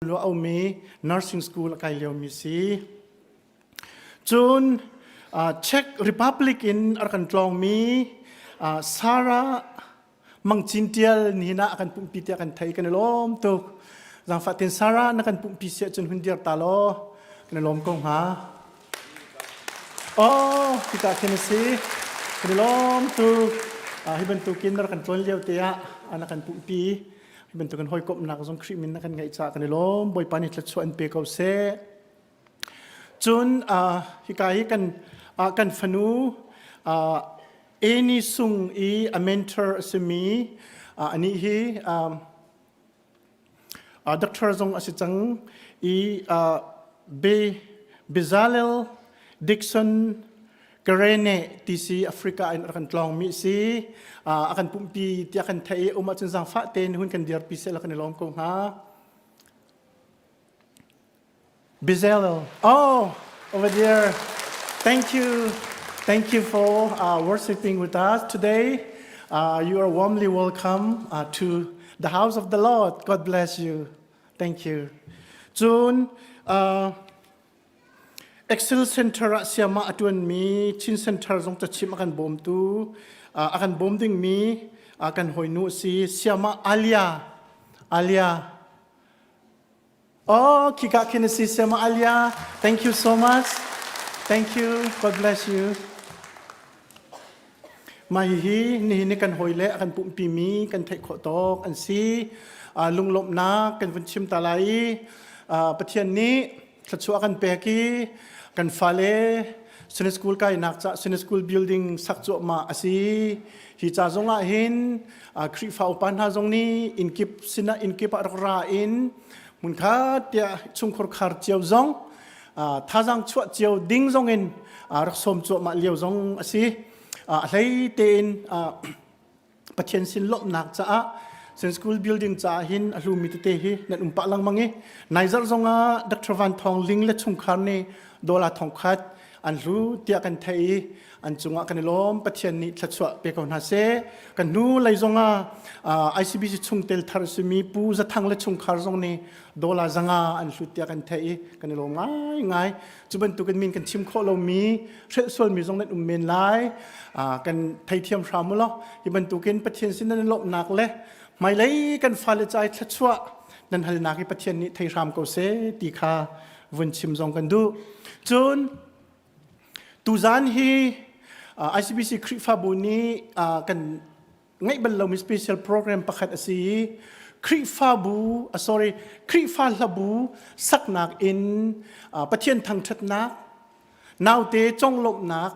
Lo a ummi nursing school a kai liomi si. Cun Czech Republic in a kan tlawngmi Sarah Mang Cin Tial nihin ah a kan pumhpi tiah kan thei kan i lawm tuk. Zaangfah ten Sarah na kan pumhpi siah cun hun dir ta law kan i lawm ko hnga. Oh, hika khin a si. Kan i lawm tuk. Hi bantukin na rak kan tlawn lio te ah na kan pumhpi. Hi bantukin hawikomhnak zong Khrih min na kan ngeih caah kan i lawm. Bawipa nih thluachuah in pe ko seh. Cun hika hi kan kan fanu Eni Sung i a mentor a simi anih hi doctor zong a si cang i Be Bezalel Dixon Karene ti si Africa in a kan tlawngmi si a kan pumpi tiah kan theih i um ahcun zaangfah tein hun kan dirpi seh la kan i lawm ko hnga. Bezalel. Oh, over there. Thank you. Thank you for uh, worshiping with us today. Uh, you are warmly welcome uh, to the house of the Lord. God bless you. Thank you. Cun uh, Excel Center ah siama a ṭuanmi Chin Center zong cachimh a kan bawmtu a kan bawm dingmi kan hawinu a si Siama Alia Alia Oh, khika khin a si Siama Alia. Thank you so much. Thank you. God bless you. Mah hihi nihin ni kan hawi le a kan pumhpimi kan theih khawh tawk an si. Lunglawmhnak kan vun chim ta lai i Pathian nih thluachuah kan pek i kan fale Sunday school kainak ca Sunday school building sak cuahmah a si. Hi ca zong ah hin Khrihfa upa hna zong nih innkip sinah innkip ah rak ra in hmunkhat tiah chungkhur khar cio zong thazaang chuah cio ding zong in rak sawm cuahmah lio zong a si. A hlei tein Pathian sin lawmhnak caah St. School building caah hin a hlumi tete hi nan um pah lengmang i nai zarh zongah Dr. Van Thawng Ling le chungkhar nih dollar thongkhat an hlu tiah kan theih i an cungah kan i lawm Pathian nih thluachuah pe ko hna seh kan hnu lei zongah ICBC chungtel thar simi Pu Zathang le chungkhar zong nih dollar zanga an hlut tiah kan theih i kan i lawm ngai ngai cu bantukin min kan chim khawh lomi hrelh sualmi zong nan um men lai kan theithiam hram u law hi bantukin Pathian sin nan lawmhnak le hmailei kan fale cai thluachuah nan halnak hi Pathian nih thei hram ko seh ti kha vun chim zong kan duh cun tuzan hi ICBC Khrihfabu nih kan ngeih bal lomi special program pakhat a si i Khrihfabu sorry Khrihfa hlabu saknak in Pathian thangṭhatnak naute conglawmhnak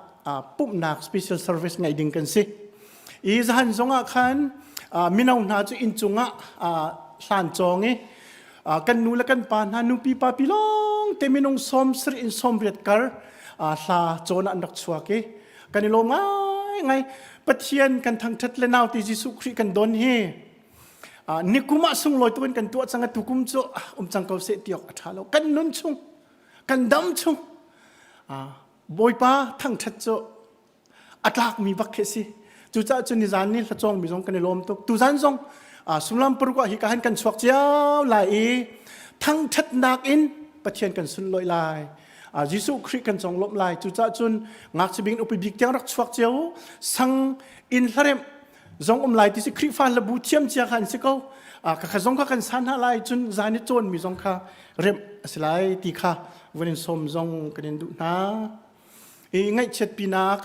pumhnak special service ngeih ding kan si i zahan zongah khan mino hna cu inn cungah hlan cawng i kan nu le kan pa hna nupi pa pi lawng te minung sawm sarih in sawm riat kar hla cawn ah an rak chuak i kan i lawm ngai ngai Pathian kan thangṭhat le nau ti Jesuh Khrih kan don hi nikum ah sunglawi tuin kan tuah cang atu kum cu um cang ko seh ti awk a ṭha lo kan nun chung kan dam chung Bawipa thangṭhat cu a tlakmi bak khi si cucaah cun nizan ni hlacawng mi zong kan i lawm tuk tuzan zong sullam paruk ah hi ka han kan chuak cio lai i thangṭhatnak in Pathian kan sunlawih lai Jesuh Khrih kan conglawmh lai cucaah cun ngakchia bik in upi bik tiang rak chuak cio sang in hlaremh zong um lai ti si Khrihfa hlabu thiam cia kha an si ko ka kha zong kha kan san hna lai cun zan i cawn mi zong kha remh a si lai ti kha vun in sawm zong kan in duh hna i ngaihchiat pinak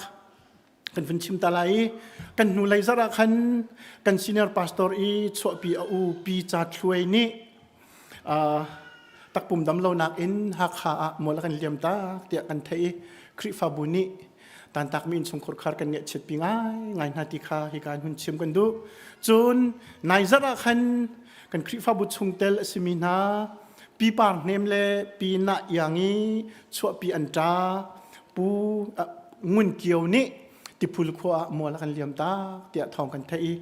kan vun chim ta lai i kan hnu lei zarh ah khan kan senior pastor i chuahpi a u pi ca thluai nih takpum dam lonak in Hakha ah mual a kan liam tak tiah kan theih i Khrihfabu nih tantakmi innchungkhar khar kan ngaihchiatpi ngai ngai hna ti kha hika in hun chim kan duh. Cun nai zarh ah khan kan Khrihfabu chungtel a simi hna pi par hnem le pi na iang i chuahpi an ṭa pu Ngun Kio nih Tiphul khua ah mual a kan liam tak tiah thawng kan theih i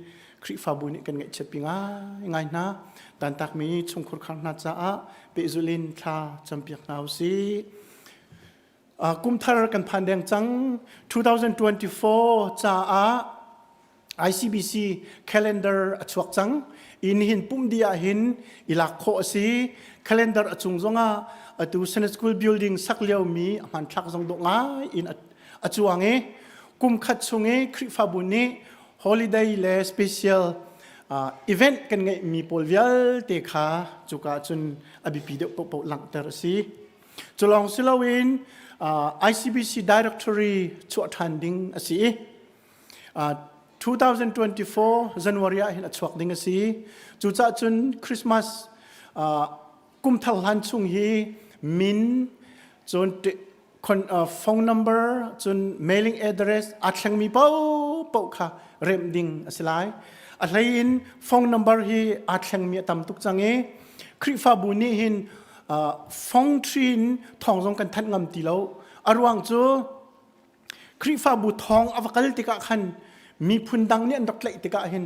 Khrihfabu nih kan ngaihchiatpi ngai ngai hna. Tantakmi chungkhur khar hna caah pehzulh in thla campiak hna usih. Kum thar kan phan deng cang 2024 caah. ICBC calendar a chuak cang. I nihin pum dih ah hin i lak khawh a si. Calendar a cung zongah atu Senate School building sak liomi a hmanthlak zong dawh ngai in a cuang i kum khat chung i Khrihfabu nih holiday le special event kan ngeihmi pawl vialte kha cuka cun a biapi deuh paohpaoh langhter a si. Cu lawng si loin ICBC directory chuah ṭhan ding a si i 2024 January ah hin a chuak ding a si. Cucaah cun Christmas kum thar hlan chung hi min cun phone number cun mailing address aa thlengmi paohpaoh kha remh ding a si lai. A hlei in phone number hi aa thlengmi a tam tuk cang i Khrihfabu nih hin phone tree in thawng zong kan thanh ngam ti lo. A ruang cu Khrihfabu thawng a va kal tikah khan miphun dang nih an rak tlaih tikah hin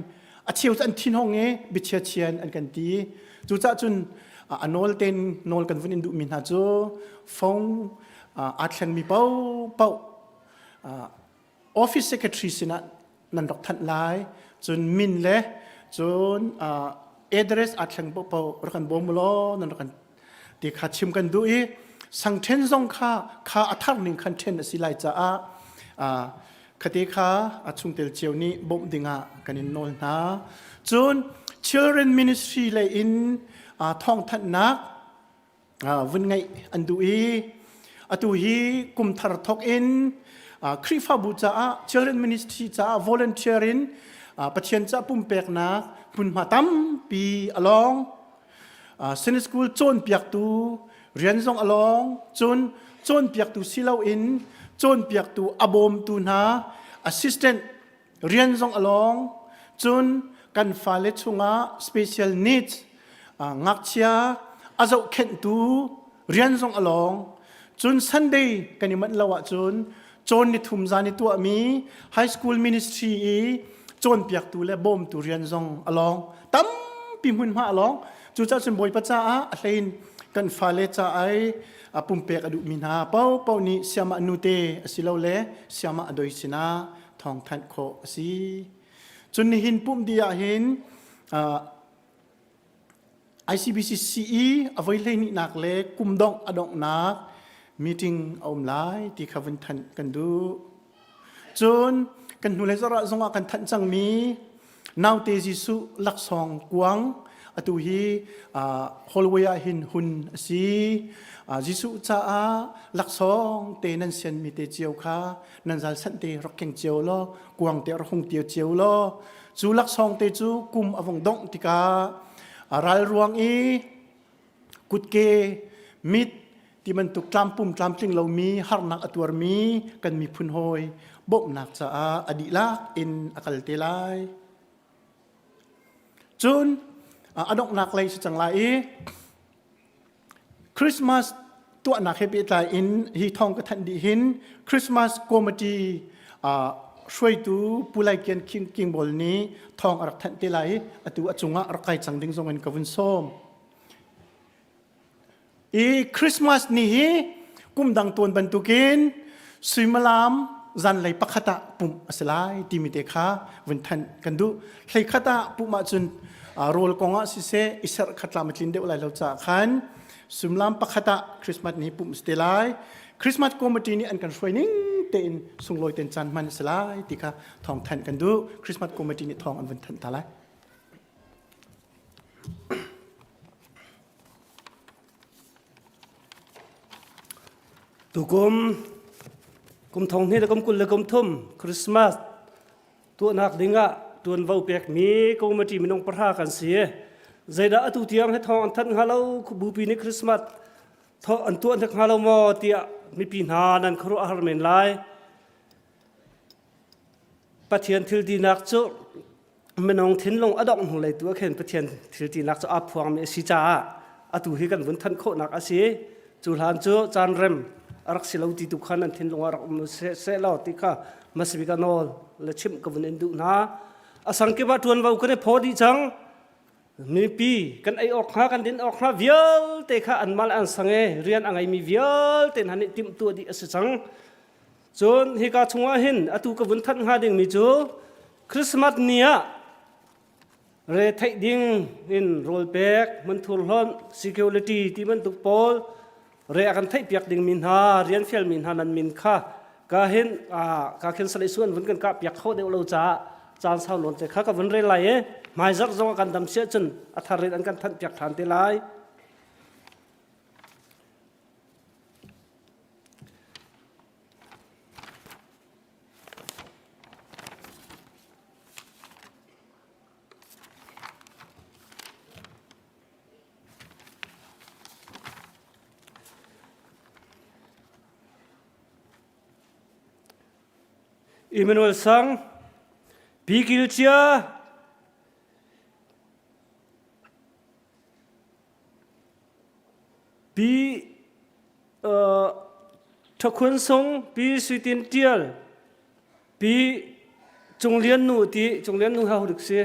a cheu cu an thinhong i biachia chian an kan ti. Cucaah cun a nawl tein nawl kan vun in duhmi hna cu phone aa thlengmi paohpaoh office secretary sinah nan rak thanh lai. Cun min le cun address aa thleng paohpaoh rak kan bawm law nan rak kan ti kha chim kan duh i sangṭhen zong kha kha a thar ning khan ṭhen a si lai caah khate kha a chungtel cio nih bawmh dingah kan in nawl hna. Cun children ministry lei in thawngthanhnak vun ngeih an duh i atu hi kum thar thawk in Khrihfabu caah children ministry caah volunteer in Pathian ca pumpeknak hmunhma tampi a lawng. Sunday school cawnpiaktu rian zong a lawng cun cawnpiaktu si loin cawnpiaktu a bawmtu hna assistant rian zong a lawng cun kan fale chungah special needs ngakchia a zohkhenhtu rian zong a lawng cun Sunday kan i manh lo ahcun cawn ni thum zan i tuahmi high school ministry i cawnpiaktu le bawmtu rian zong a lawng tampi hmunhma a lawng cucaah cun Bawipa caah a hlein kan fale ca ai a pumpek a duhmi hna paohpaoh nih siamah nute asilole siamah a doi sinah thawngthanh khawh a si cun nihin pumh dih ah hin ICBC CE a voi hleihnihnak le kum dongh a donghnak meeting a um lai ti kha vun thanh kan duh. Cun kan hnulei zarh ah zongah kan thanh cangmi naute Jesuh laksawng kuang atu hi hallway ah hin hun a si. Jesuh caah laksawng te nan sianmi te cio kha nan zal sanh te rak keng cio law kuang te rak hung cio cio law Cu laksawng te cu kum a vung dongh tikah a ral ruang i kutke mit ti bantuk tlampum tlamtling lomi harnak a tuarmi kan miphun hawi bawmhnak caah a dihlak in a kal te lai. Cun a donghnak lei si cang lai i Christmas tuahnak he pehtlai in hi thawng ka thanh dih hin Christmas committee hruaitu Pu Lai Kian King King Bawl nih thawng a rak thanh te lai i atu a cungah rak kai cang ding zong in ka vun sawm. I Christmas ni hi kum dang tuan bantukin suimilam zanlei pakhat ah pumh a si lai timi te kha vun thanh kan duh. Hlei khat ah pumh ahcun rawl kong ah siseh i serh khat tlam a tlin deuh lai lo caah khan suimilam pakhat ah Christmas ni pumh a si te lai. Christmas committee nih an kan hruai ning tein sunglawi ten caan hman a si lai ti kha thawng thanh kan duh. Christmas committee nih thawng an vun thanh ta lai. Tukum kum thong hnih le kum 20 le kum thum Christmas tuahnak dingah tuanvo pekmi committee minung pahra kan si. Zeidah atu tiang he thawng an thanh hnga lo bupi nih Christmas an tuah hnek hnga lo maw tiah mipi hna nan khuaruah a har men lai. Pathian thil dinak cu minung thinlung a dongh hnu lei tu ah khin Pathian thil tinak cu aa phuangmi a si caah atu hi kan vun thanh khawhnak a si. Cu hlan cu caan rem a rak si lo ti tu khan an thinlung ah rak um seh law ti kha hmasabik ah nawl le chimh ka vun in duh hna. A sangkip ah ṭuanvo kan i phaw dih cang. Mipi kan ei awk hnga kan din awk hnga vialte kha anmah le an sang i rian a ngeimi vialte hna nih timhtuah dih a si cang. Cun hika chungah hin atu ka vun thanh hnga dingmi cu. Christmas ni ah re theih ding in rawl pek, hmunthur hlonh, security ti bantuk pawl re a kan theih piak ding mi hna, rian fial mi hna nan min kha ka hin ka khin salai suan vun kan kah piak kho deuh lo caah caan sau nawn te kha ka vun rel lai i hmaizarh zong a kan dam siah cun a thar in an kan thanh piak ṭhan te lai. Emmanuel Sang, Pi Kil Chia, Pi Thakhun Sung, Pi Sui Tin Tial, Pi Cung Lian Nu ti Cung Lian Nu ha hurik si.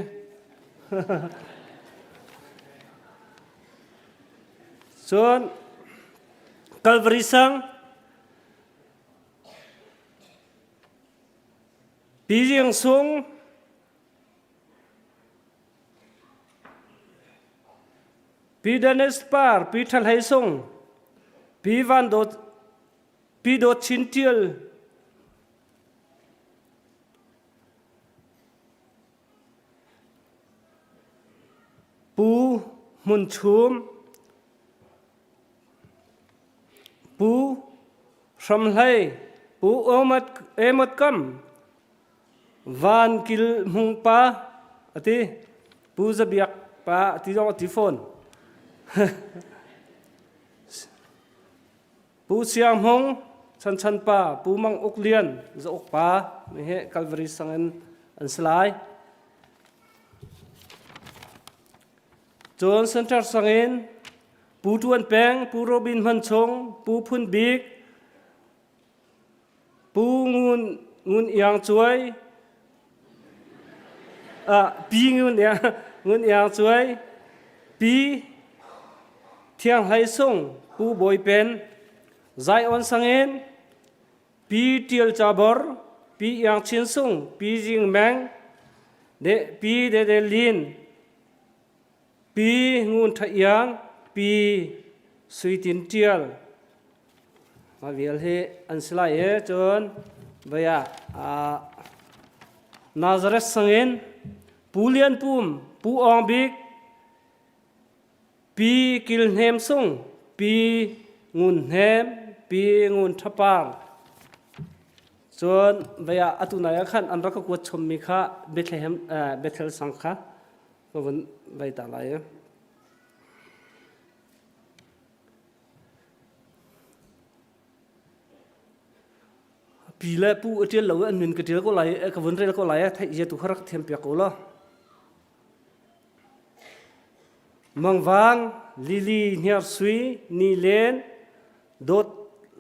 Cun Calvary Sang, Pi Riang Sung, Pi Dennis Par, Pi Ṭha Hlei Sung, Pi Van Dawt, Pi Dawt Chin Ṭial, Pu Hmun Chum, Pu Hram Hlei, Pu Emot Kam, Van Kil Hmung pa a ti. Pu Za Biak pa a ti zong a ti fawn. Pu Siang Hmung, Chan Chan pa, Pu Mang Uk Lian, Za Uk pa, he Calvary sang in an si lai. Cun Center sang in Pu Tuan Peng, Pu Robin Hman Chung, Pu Phun Bik, Pu Ngun Ngun Iang Cuai, Pi Ngun Iang Ngun Iang Cuai, Pi Thiang Hlei Sung, Pu Bawi Pen, Zion Sangin, Pi Tial Ca Bor, Pi Iang Chin Sung, Pi Jing Meng, De Pi De De Lin, Pi Ngun Tha Iang, Pi Sui Tin Tial. Mah vial hi an si lai i cun vei ah Nazareth sangin Pu Lian Pum, Pu Awng Bik, Pi Kil Hnem Sung, Pi Ngun Hnem, Pi Ngun Ṭha Par. Cun vei ah atu nai ah khan an rak ka kuat chommi kha Bethlehem Bethel sang kha ka vun vei ta lai. Pi le pu a ṭial lo i an min ka ṭial ko lai i ka vun rel ko lai i theih zia tu kha rak thiam piak ko law. Mangvang, Lily Hniarsui, Ni Len, Dawt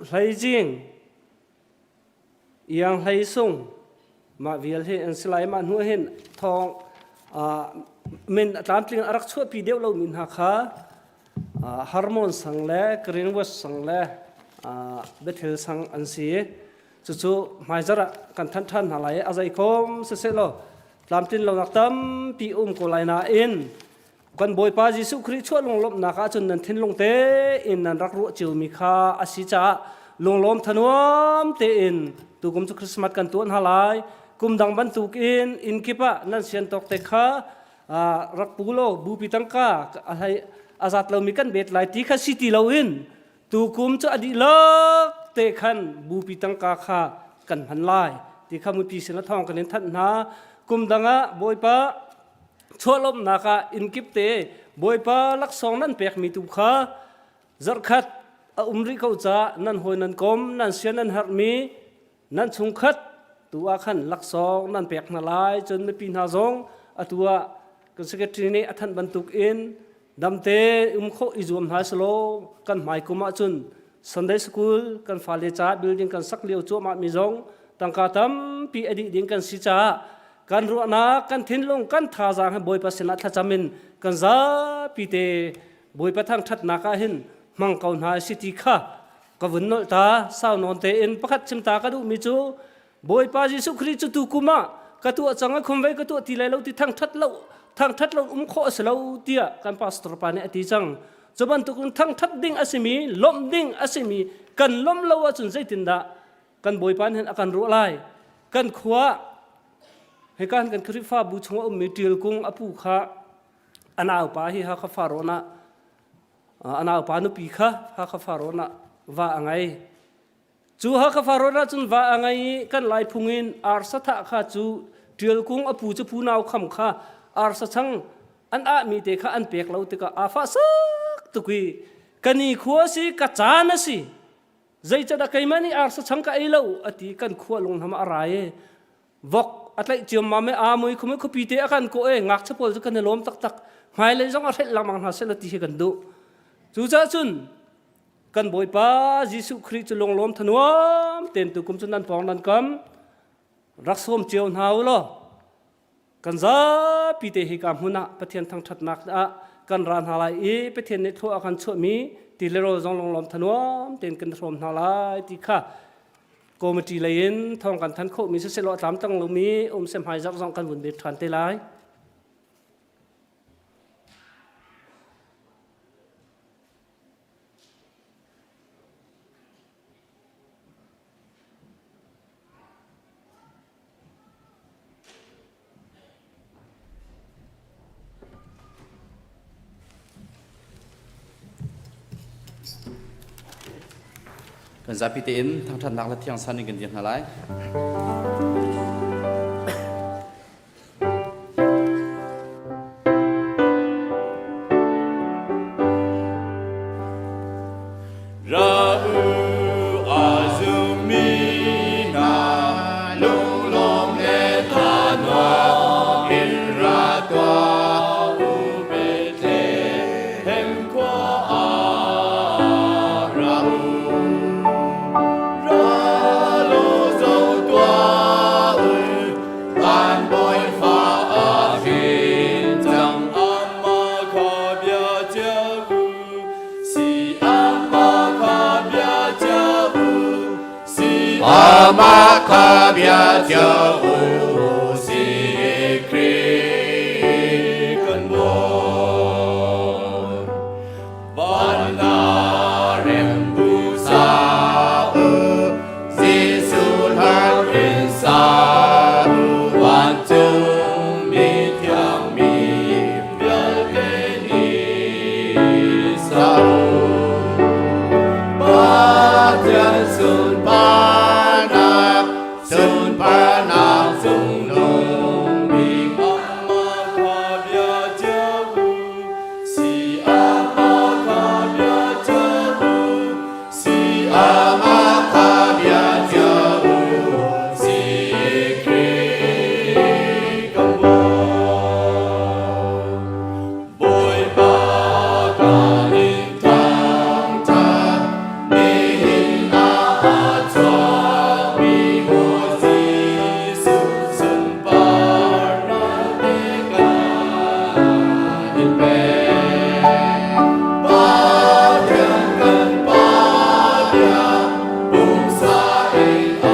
Hlei Jing, Iang Hlei Sung, mah vial hi an si lai. Mah hnu hin thawng min a tlamtling a rak chuahpi deuh lomi hna kha Harmon sang le Greenwood sang le Bethel sang an si. Cucu hmaizarh ah kan thanh ṭhan hna lai i a zeikhom siseh law tlamtlin lonak tampi um ko lai nain kan Bawipa Jesuh Khrih chuah lunglawmhnak ahcun nan thinlung tein nan rak ruah ciomi kha a si caah lunglawm thanuam tein tukum cu Christmas kan tuah hna lai. Kum dang bantukin inn kip ah nan sian tawk te kha rak pu law bupi tangka a hlei a zat lomi kan bet lai ti kha si ti loin tukum cu a dihlak te khan bupi tangka kha kan hman lai ti kha mipi sin a thawng kan in thanh hna. Kum dang ah Bawipa chuahlawmhnak ah inn kip te Bawipa laksawng nan pekmi tu kha zarhkhat a um rih ko caah nan hawi nan kom nan sian nan herhmi nan chungkhat tu ah khan laksawng nan pek hna lai. Cun mipi hna zong atu ah kan secretary nih a thanh bantuk in damte um khawh i zuam hna selaw kan hmai kum ahcun Sunday school kan fale ca building kan sak lio cuahmah mi zong tangka tampi a dih ding kan si caah kan ruahnak kan thinlung kan thazaang he Bawipa sinah thlacam in kan zapi te Bawipa thangṭhatnak ah hin hmang ko hna si ti kha ka vun nolh ta. Sau nawn tein pakhat chim ta ka duhmi cu Bawipa Jesuh Khrih cu tu kum ah Ka tuah cang a khum vei ka tuah ti lai lo ti thangthat lo thangthat lo um khawh a si lo tiah kan pastor pa nih a ti cang. Cu bantuk in thangthat ding a simi, lawmh ding a simi kan lawmh lo ahcun zeitindah kan Bawipa nih a kan ruah lai? Kan khua hika kan Khrihfabu chung a ummi Ṭil Kung a pu kha a naupa hi Hakha Farawn ah a naupa nupi kha Hakha Farawn ah va a ngei. Cu Hakha Farawn ah cun va a ngei i kan Lai phung in arsa thah kha cu Ṭial Kung a pu cu pu nau kham kha arsa chang an ahmi te kha an pek lo tikah aa fah sak tuk i ka ni khua si ka caan a si zeicadah keimah nih arsa chang ka ei lo a ti kan khua lungnam a rai e vok a tlaih ciammam e aa mui khum khuapi te a kan kawh e ngakchia pawl cu kan i lawm taktak hmailei zong a hrelh lengmang hna seh ti hi kan duh cucaah cun kan Bawipa Jesuh Khrih cu lunglawm thanuam ten tu kum cu nan pawng nan kam rak sawm cio hna u law kan zapi te hika hmun ah Pathian thangṭhatnak ah kan ra hna lai i Pathian nih thlua a kan chuahmi ti le rawl zong lunglawm thanuam tein kan hrawm hna lai ti kha committee lei in thawng kan than khawhmi siseh law a tlamtlang lomi um se hmaizarh zong kan vun bet ṭhan te lai. Kan zapi tein thangṭhatnak le thiangsan in kan dir hna lai. Ra u a zummi hna lunglawm le thanuam in ra tuah u Bethlehem khua ah ra u. Ra law zoh tuah u Van Bawipa a hrin cang amah kha bia cio u si amah kha bia cio u si amah kha bia cio u si Khrih kan Bawi Van na rem bu sa u Jesuh hlar in sa u vancung mi thiang mi vialte nih sa u. Pathian sunparnak, sunparnak cungnung bik amah kha bia cio u, si amah kha bia cio u, si amah kha bia cio u, si Khrih kan Bawi. Bawipa kan in thangṭhat, nihin ah a chuakmi Bawi Jesuh sunparnak te kan in pek. Pathian kan Pa bia, pumsa in a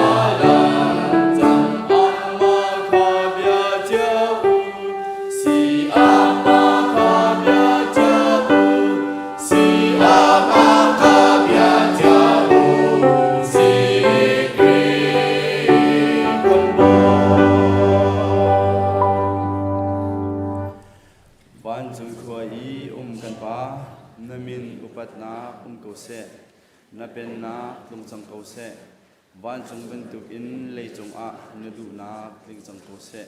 lang cang, amah kha bia cio u. Si amah kha bia cio u, si amah kha bia cio u, si Khrih kan Bawi. Vancung khua i um kan Pa, na min upatnak um ko seh. Na pennak tlung cang ko seh. Vancung bantukin leicung ah na duhnak tling cang ko seh.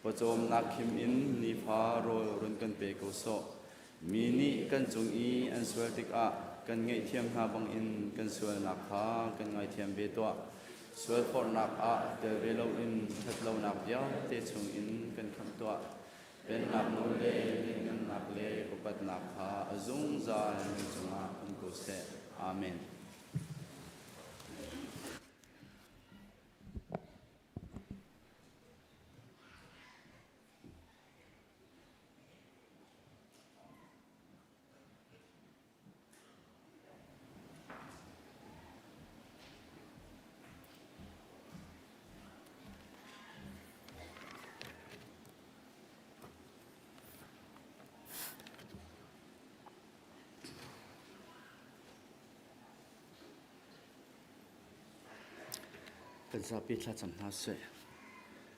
Pawcawmnak khim in nifa rawl run kan pe ko sawh. Mi nih kan cung i an sual tikah kan ngaihthiam hna bangin kan sualnak kha kan ngaithiam ve tuah. Sualforhnak ah tel ve loin ṭhatlonak vialte chungin kan khamh tuah. Pennak nawl le lianhngannak le upatnak kha a zungzal nan cungah um ko seh. Amen. Kan zapi thlacam hna seh.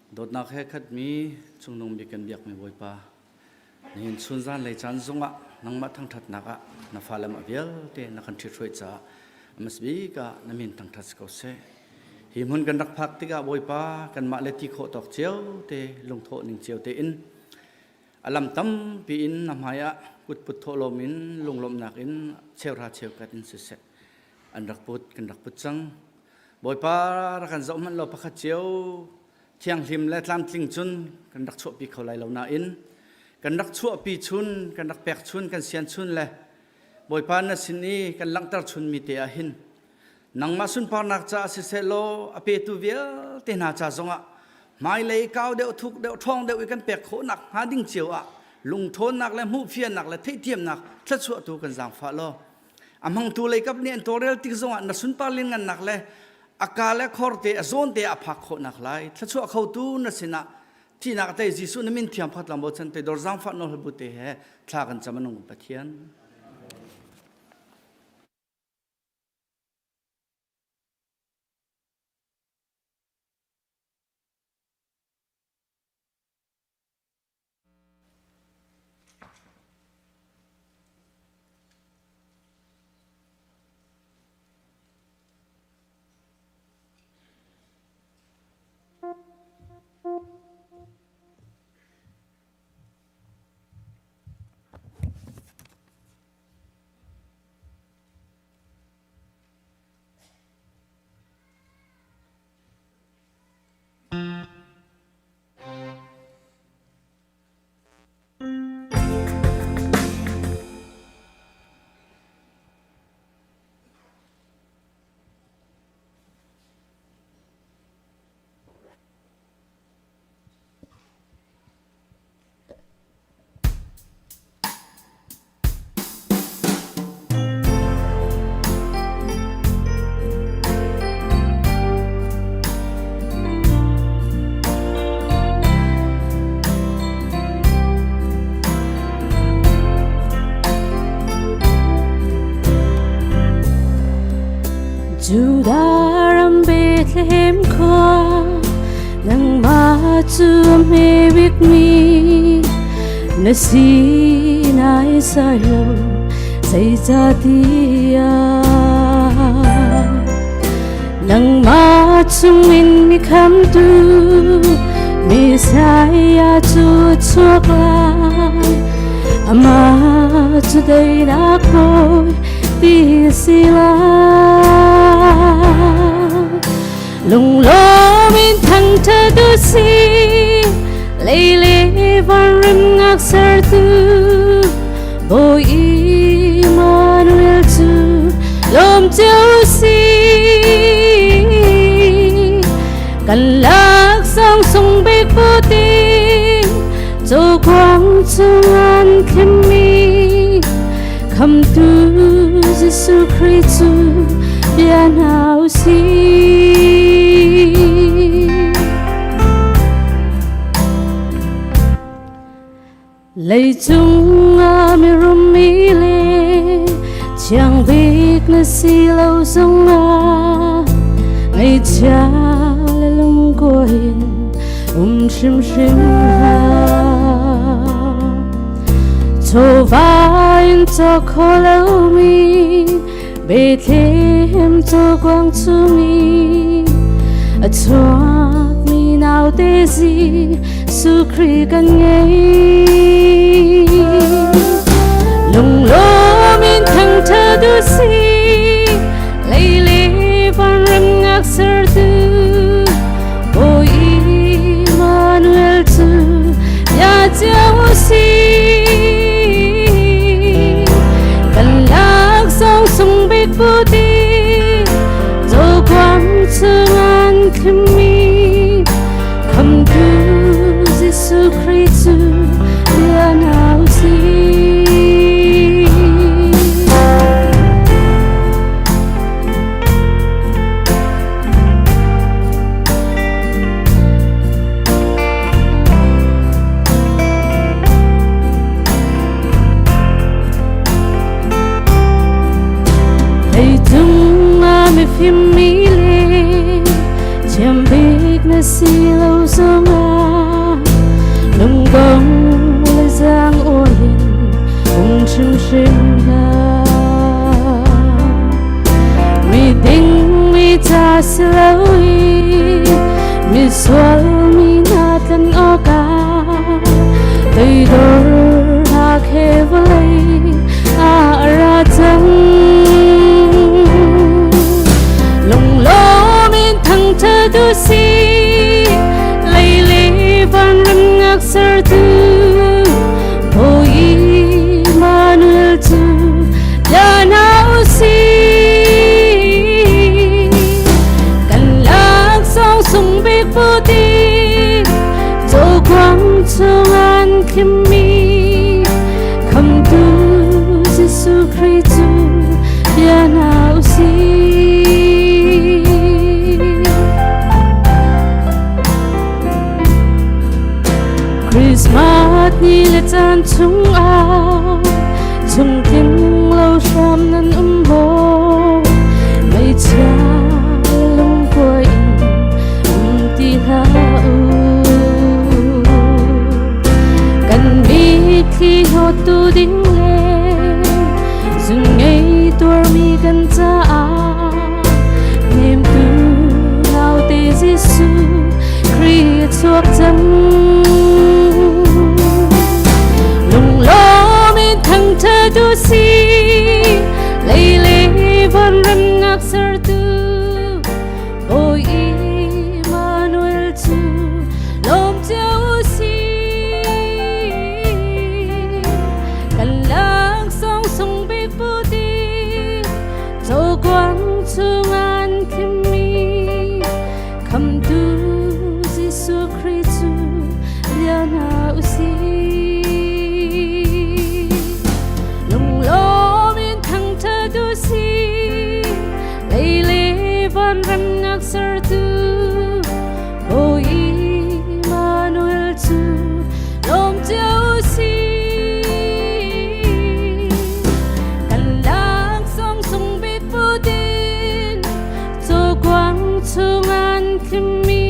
Dawtnak he khatmi cungnung bik kan biakmi Bawipa, nihin chun zan lei caan zongah nangmah thangṭhatnak ah na fale mah vialte na kan ṭhithruai caah a hmasa bik ah na min thangṭhat si ko seh. Hi hmun kan rak phak tikah Bawipa kanmah le ti khawh tawk cio te lungthawh ning cio tein a lam tampi in na hmai ah kutput thawhlawm in lunglawmhnak in cheuhra cheukhat in siseh an rak put kan rak put cang. Bawipa rak kan zoh hmanh law pakhat cio thianghlim le tlamtling cun kan rak chuahpi kho lai lo nain kan rak chuahpi chun kan rak pek chun kan sian chun le Bawipa na sin i kan langhter chunmi te ah hin nangmah sunparnak caah siseh law a petu vialte hna ca zongah hmailei kau deuh thuk deuh ṭhawng deuh i kan pek khawhnak hnga ding cio ah lungṭhawnnak le hmuhfiannak le theihthiamnak thluachuahtu kan zaangfah law a hmangtu leikap nih an tawlrel tik zongah na sunpar lianngannak le a ka le khor te a zawn te a phak khawhnak lai thluachuah khotu na sinah thihnak tei Jesuh na min thiang pakhat lang bochan te dor zaangfah nawl bu te he thla kan cam anung Pathian. Judah ram Bethlehem khua nangmah cu hme bikmi na si nai sai lo zeicahtiah nangmah chungin mi khamtu Messiah cu chuak lai amah cu daihnak bawi ti si lai Lunglawm in thangṭhat u sih, lei le van remnak sertu Bawi Immanuel cu lawm cio u sih. Kan laksawng sung bik putin, cawkuang chung an thlimmi Khamtu Jesuh Khrih cu bia hna u sih. Leicung ah mirum mi le thiang bik na si lo zongah ngaihchia le lungkuai in um hrimhrim hlah. Chawva in cawk kho lomi Bethlehem cawkuang chungi a chuakmi naute Jesuh Khrih kan ngei. Lunglawm in thangṭhat u sih, lei le van remnak sertu Bawi Immanuel cu bia cio u sih. Kan laksawng sung bik puti, cawkuang chung an thlimmi Khamtu Jesuh Khrih cu bia hna u sih. Leicung ah mifim mi le Thiam bik na si lo zongah lungdong le zaang in um hrimhrim hlah. Mi ding mi ca si lo i misual mi hna tlan awkah toidornak he vawlei ah a ra cang. Lunglawm in thangṭhat u sih, lei le van remnak sertu Bawi Immanuel cu bia hna u sih. Kan laksawng sung bik putin cawkuang chung an khimmi Khamtu Jesuh Khrih cu bia hna u sih. Christmas ni le caan chungah chungtling lo hram nan um maw? Meichia lungkuai in um ti hlah u. Kan mitthli hnawttu ding le zun ngei tuarmi kan caah hnemtu naute Jesuh Khrih a chuak cang. Lunglawm in thangṭhat u sih, lei le van remnak sertu Bawi Immanuel cu lawm cio u sih. Kan laksawng sung bik putin cawkuang chung an khimmi Khamtu Jesuh Khrih cu bia hna u sih. Lunglawm in thangṭhat u sih, lei le van remnak sertu Bawi Immanuel cu lawm cio u sih. Kan laksawng sung bik putin cawkuang chung an khimmi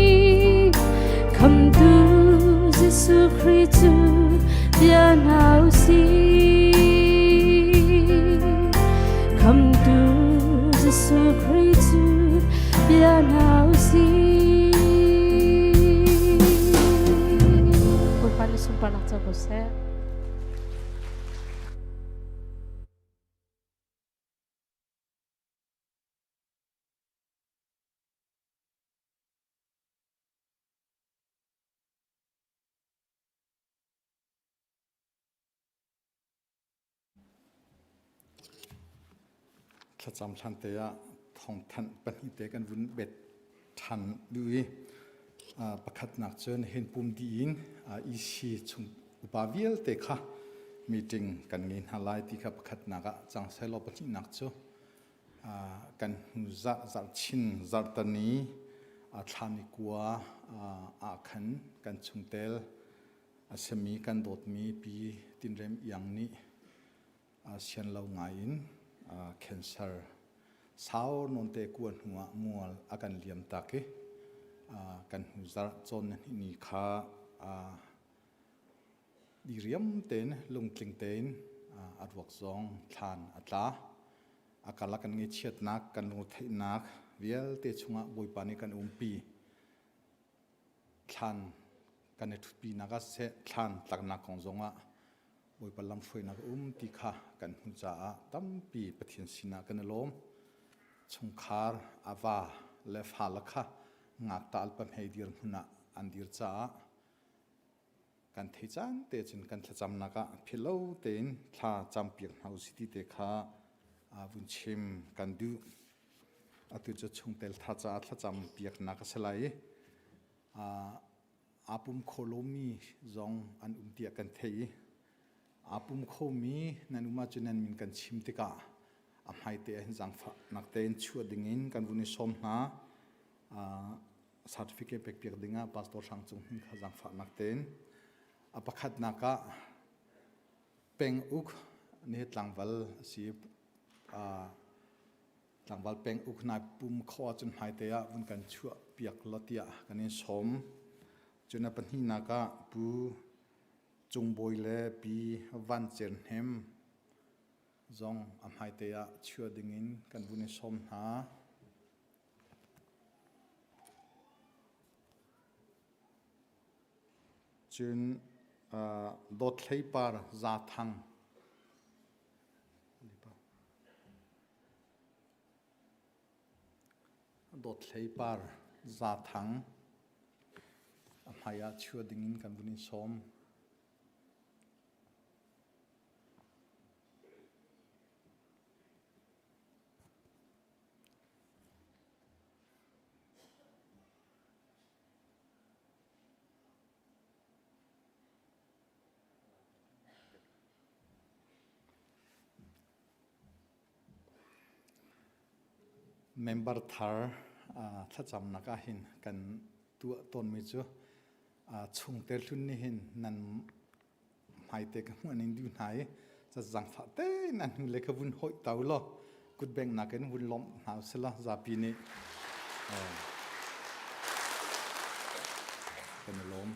Khamtu Jesuh Khrih cu bia hna u sih. Khamtu Jesuh Khrih cu bia hna u sih. Bawipa nih sunparnak co ko seh. Thlacam hlan te ah thawngthanh pahnih te kan vun bet ṭhan duh i pakhatnak cun hin pum dih in EC chung upa vialte kha meeting kan ngei hna lai ti kha pakhatnak ah cang sehlaw pahnihnak cu kan hnu zarh zarhchin zarhtani thlani kua ah khan kan chungtel a simi kan dawtmi pi Tinrem Iang nih sian lo ngai in cancer sau nawn te kua hnu ah mual a kan liam tak i kan hnu zarh cawn ni kha diriam tein lungtling tein a ruak zong thlan a tla. A karlak kan ngaihchiatnak, kan lungretheihnak vialte chungah Bawipa nih kan umpi. Thlan kan i ṭhutpinak ah siseh, thlan tlaknak kong zongah Bawipa lamhruainak a um ti kha kan hmuh caah tampi Pathian sinah kan i lawm. Chungkhar, a va le fale kha ngakṭah pahmei dirhmun ah an dir caah kan thei caan te cun kan thlacamnak ah philh lo tein thla campiak hna usih ti te kha vun chim kan duh. Atu cu chungtel tha caah thlacam piaknak a si lai i aa pum kho lomi zong an um tiah kan theih i aa pum khomi nan um ahcun nan min kan chim tikah a hmaite ah hin zaangfahnak tein chuah dingin kan vun i sawm hna. Certificate pekpiak dingah Pastor Hrang Cung Hnin kha zaangfahnak tein a pakhatnak ah penguk nih tlangval a si. Tlangval peng uk nai pum kho ahcun hmaite ah vun kan chuah piak law tiah kan in sawm. Cun a pahnihnak ah Pu Cung Bawi le Pi Van Cer Hnem zong a hmaite ah chuah dingin kan vun i sawm hna. Cun Dawt Hlei Par Za Thang Dawt Hlei Par Za Thang a hmai ah chuah dingin kan vun in sawm. Member thar thlacamnak ah hin kan tuah tawnmi cu chungte hlun nih hin nan hmaite ka hmuh ning duh hna i zaangfah tein an hnu le kha vun hawih to law kutbengnak in vun lawmh hna usih law zapi nih kan i lawm.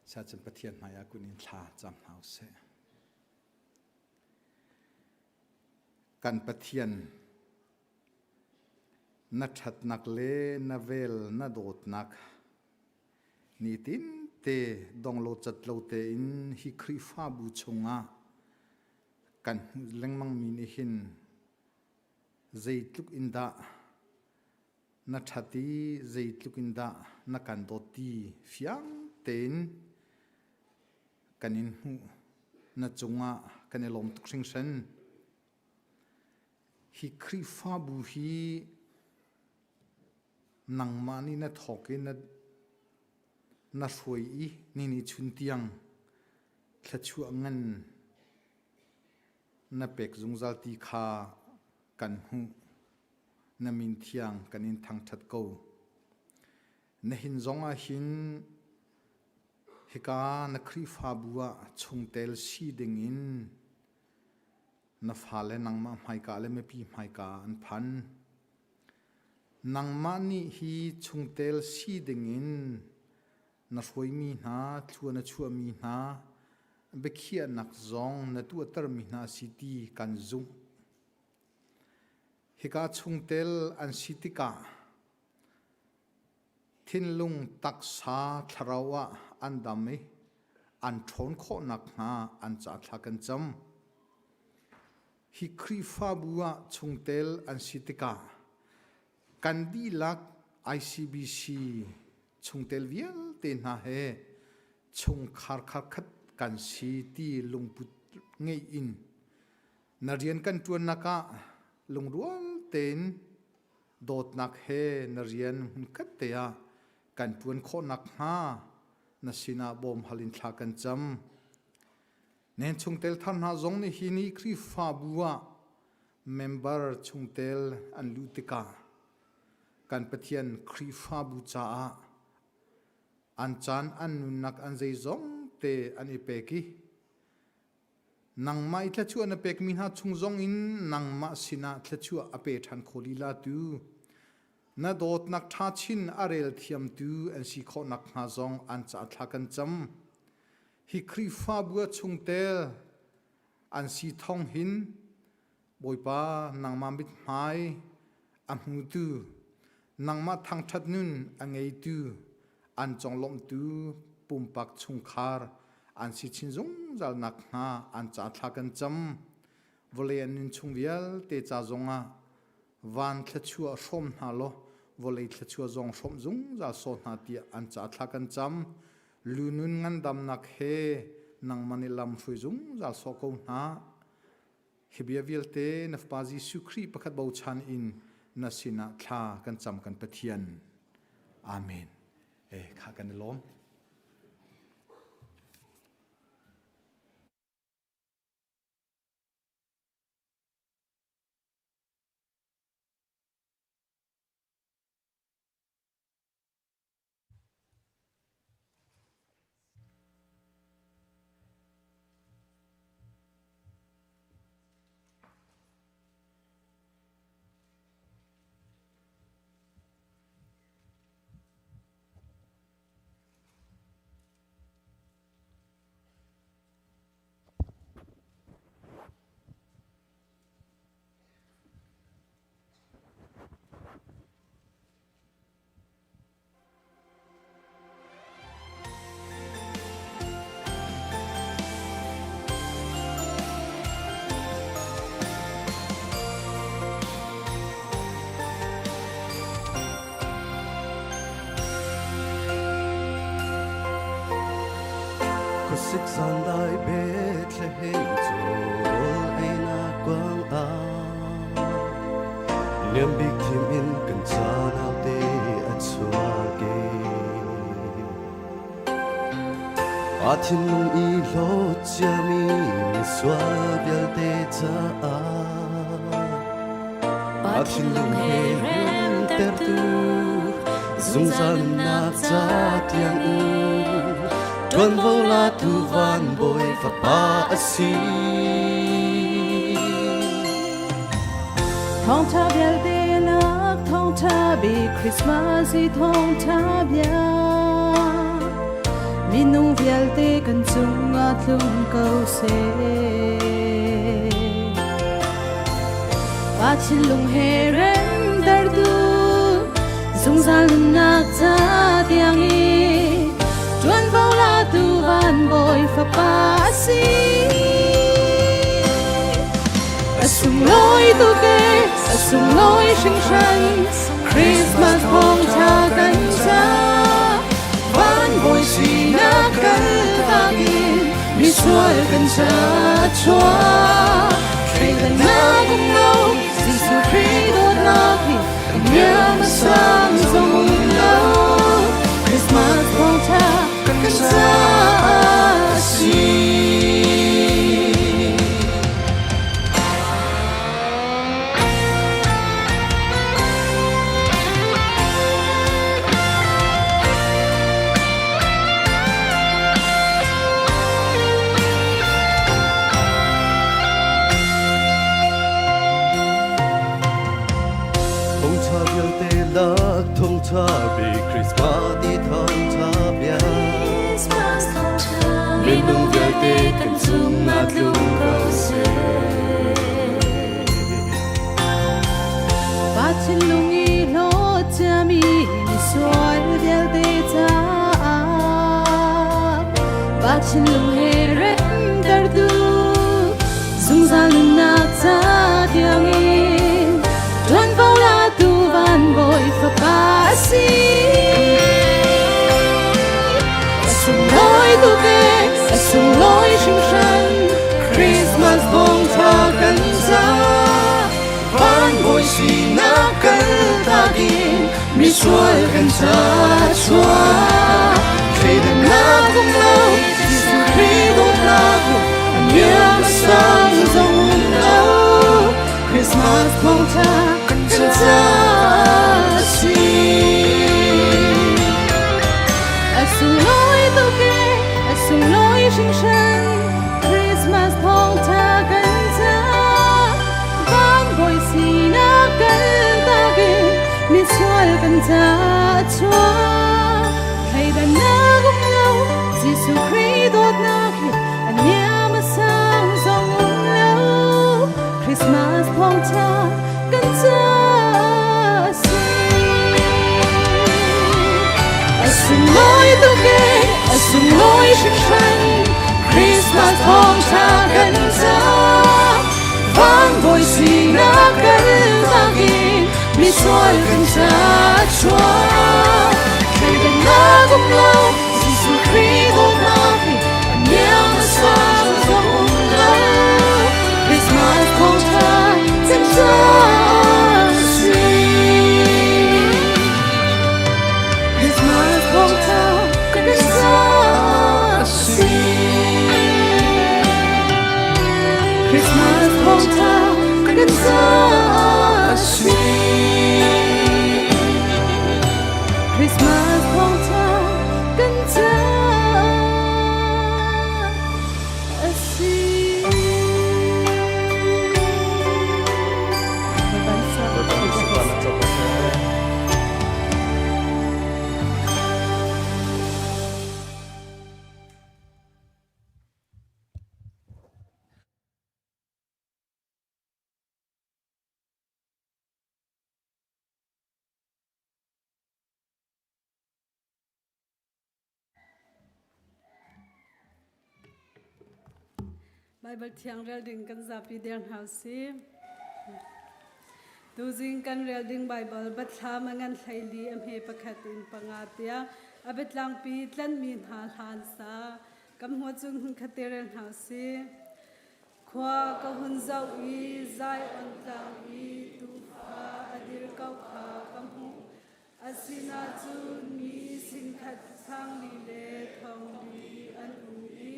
Siacun Pathian hmai ah kun in thla cam hna usih. Kan Pathian na ṭhatnak le na vel na dawtnak Nitin te donglo cat lo tein hi Khrihfabu chungah kan hmuh lengmangmi nih hin zeitluk in dah na ṭhat i zeitluk in dah na kan dawt ti fiang tein kan in hmuh. Na cungah kan i lawm tuk hringhran. Hi Khrihfabu hi Nangmah nih na thawk i na hruai i nini chun tiang thluachuah ngan na pek zungzal ti kha kan hmuh. Na min thiang kan in thangṭhat ko. Nihin zongah hin hika na Khrihfabu ah chungtel si dingin na fale nangmah hmaika le mipi hmaika an phan. Nangmah nih hi chungtel si dingin na hruaimi hna, thlua na chuahmi hna, biakhiahnak zong na tuahtermi hna a si ti kan zumh. Hika chungtel an si tikah thinlung taksa thlarau ah an dam i an ṭhawn khawh nakhnga an ca thla kan cam. Hi Khrihfabu ah chungtel an si tikah kan dihlak ICBC chungtel vialte hna he chungkhar kharkhat kan si ti lungput ngeih in na rian kan ṭuannak ah lungrual tein dawtnak he na rian hmunkhat te ah kan ṭuan khawh nakhnga na sinah bawm hal in thla kan cam. Nen chungtel thar hna zong nih hi ni Khrihfabu ah member chungtel an luh tikah kan Pathian Khrihfabu caah an caan an nunnak an zeizong te an i pek i nangmah i thluachuah na pekmi hna chung zong in nangmah sinah thluachuah a pe ṭhan kho lila tu na dawtnak ṭha chin a rel thiamtu an si khawh nakhnga zong an ca thla kan cam. Hi Khrihfabu a chungtel an si thawng hin Bawipa nangmah mithmai a hmutu nangmah thangṭhat nun a ngeitu an conglawmhtu pumpak chungkhar an si chin zungzal nakhnga an ca thla kan cam. Vawlei an nun chung vialte ca zongah van thluachuah hrawm hna law vawlei thluachuah zong hrawmh zungzal sawh hna tiah an ca thla kan cam. Lunun ngandamnak he nangmah nih lam hruai zungzal sawh ko hna. Hi bia vialte na Fapa Jesuh Khrih pakhat bochan in na sinah thla kan cam kan Pathian. Amen. Eh, kha kan i lawm. Khuasik zan dai Bethlehem cu rawl einak kuang ah niam bik thim in kan ca naute a chuak e. A thinlung i hlawt ciami misual vialte caah a thinlung he remtertu zungzal nunnak ca tiang in ṭuanvo latu van bawi fapa a si. Thawngṭha vialte lak thawngṭha bik Christmas i thawngṭha bia. Minung vialte kan cungah tlung ko seh. Pa thinlung he remtertu zungzal nunnak ca tiang i ṭuanvo latu van bawi fapa a si. A sunglawi tuk e, a sunglawi hringhran, Christmas thawngṭha kan ca. Van bawi sinak kal takin misual kan ca chuah. Thleidannak um lo, Jesuh Khrih dawtnak hi niam a sang zong um lo. Christmas thawngṭha kan ca a si. Thawngṭha vialte lak thawngṭha bik Christmas ti thawngṭha bia. Minung vialte kan cungah tlung ko seh. Pa thinlung i hlawt ciami misual vialte caah Pa thinlung he remtertu zungzal nunnak ca tiangin ṭuanvo latu van bawi fapa a si. A sunglawi tuk e, a sunglawi hringhran, Christmas thawngṭha kan ca. Van bawi sinak kal takin misual kan ca chuah. Thleidannak um lo, Jesuh Khrih dawtnak a niam a sang zong um lo. Christmas thawngṭha kan ca a si. A sunglawi tuk e, a sunglawi hringhran, Christmas thawngṭha kan ca. Van bawi sinak kal takin misual kan ca chuah. Thleidannak um lo, Jesuh Khrih dawtnak hi a niam a sang zong um lo. Christmas thawngṭha kan ca a si. A sunglawi tuk e, a sunglawi hringhran, Christmas thawngṭha kan ca. Van bawi sinak kal takin misual kan ca chuah. Thleidannak um lo, Jesuh Khrih dawtnak hi a niam a sang zong um lo. Christmas thawngṭha kan ca a si. Christmas thawngṭha kan ca a si. Christmas thawngṭha kan ca a si. Christmas thawngṭha kan ca a si. Bawipa nih sunparnak co ko seh. Baibal thiang rel ding kan zapi der hna usih. Tuzing kan rel ding Baibal Bathlam a ngan hleili a hme pakhat in panga tiang a biatlangpi tlanmi hna hlan sa. Kan hmuh cun hmunkhat te rel hna usih. Khua ka hun zoh i Zion tlang i tuufa a dir ko kha ka hmuh. Asinain cun mi singkhat sangli le thongli an um i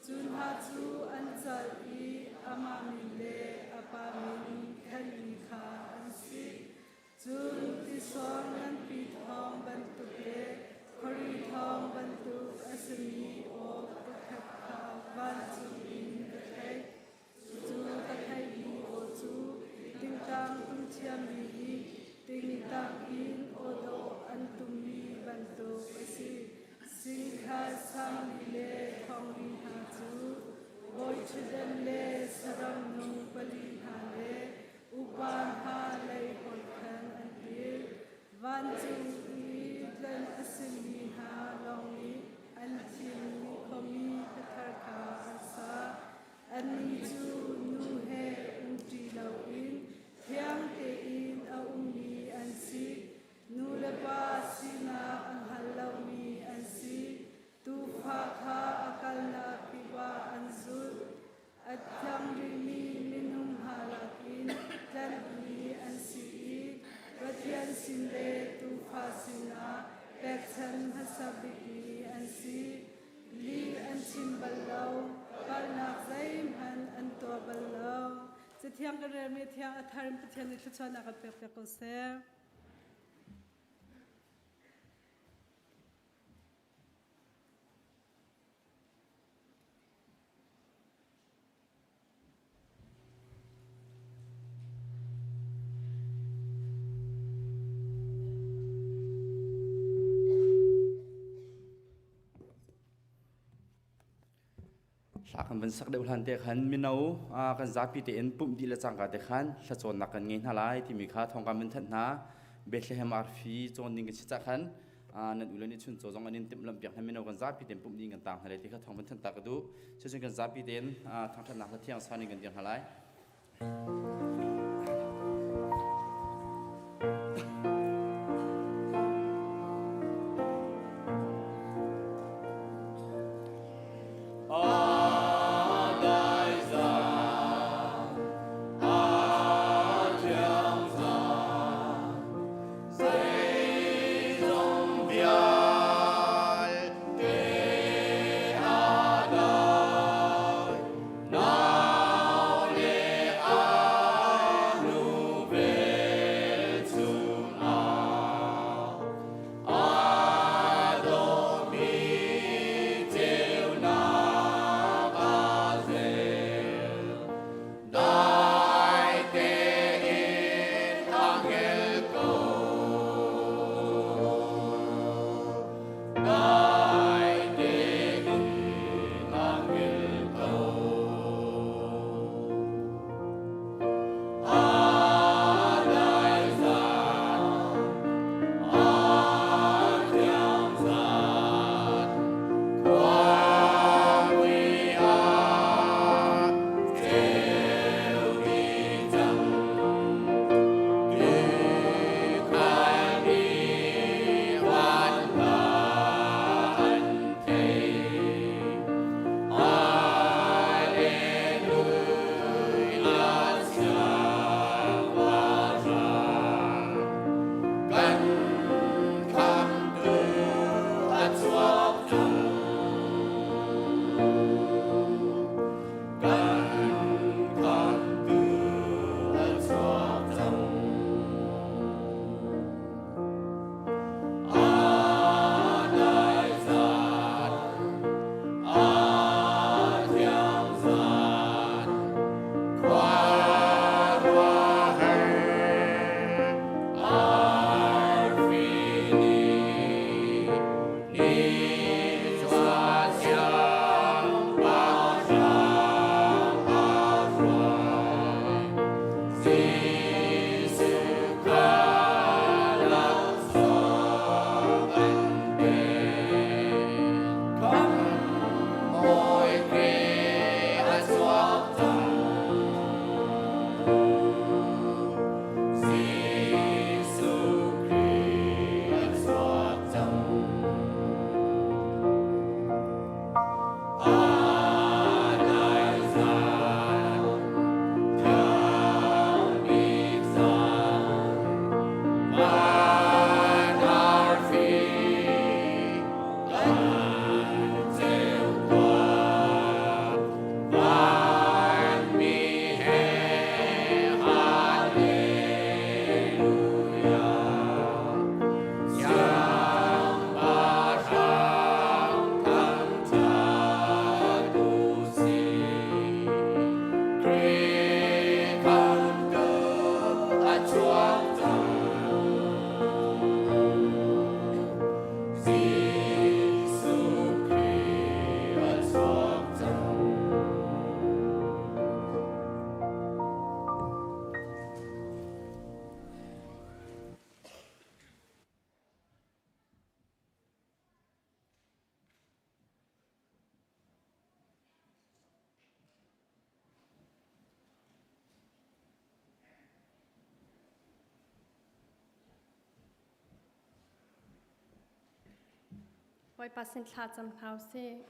cu hna cu an cal i amah min le a pa min thanhmi kha an si. Cun tisor nganpi thawng bantuk le khuari thawng bantuk a simi aw pakhat kha vancung in ka theih. Cu ka theihmi aw cu tingtang tum thiammi nih tingtang in aw dawh an tummi bantuk a si. Singkhat sangli le thongli hna cu bawiṭhutdan le saram nung pali hna le upa hna lei hawi khan an dir. Vancung i tlanh a simi hna lawng nih an thimmi khuami khuathar kha an sa. Annih cu nu he umṭi loin thiang tein a ummi an si. Nu le pa sinak a hngal lomi an si. Tuufa kha a kalnak kip ah an zulh. A thiang rihmi minung hna lakin tlanhmi an si i Pathian sin le Tuufa sinah pekchanh hmasa bikmi an si. Lih an chim bal lo, palhnak zeihmanh an tuah bal lo. Cathiang kan relmi thiang a thar in Pathian nih thluachuahnak kan pekpiak ko seh. Hla kan van sak deuh hlan te khan mino kan zapi tein pumh dih le cangka te khan hlacawnnak kan ngei hna lai timi kha thawng kan van thanh hna. Bethlehem arfi cawn ding kan si cah khan nan ule nih chuncaw zong an in timhlamh piak hna mino kan zapi tein pumh ding kan tang hna lai ti kha thawng van thanh ta ka duh. Cucun kan zapi tein thangṭhatnak hla thiang san in kan dir hna lai. Bawipa sin thla cam hna usih.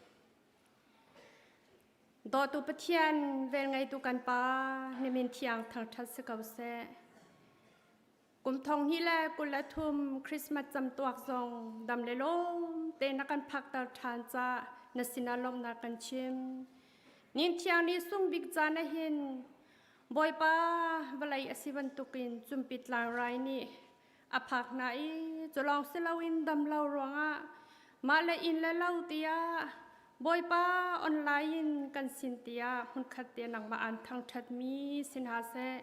Dawtu Pathian, velngeitu kan Pa, na min thiang thangṭhat si ko seh. Kum thong hi le 23 Christmas camtuak zong dam le lawm te na kan phakter ṭhan ca na sinah lawmhnak kan chim. Nin thiang ni sung bik caan ahhin Bawipa vawlei a si bantukin cumpit tlangrai nih a phak hna i culawng si loin dam lo ruangah mah le inn le lo tiah Bawipa online in kan sin tiah hmunkhat te nangmah aan thangṭhatmi si hna seh.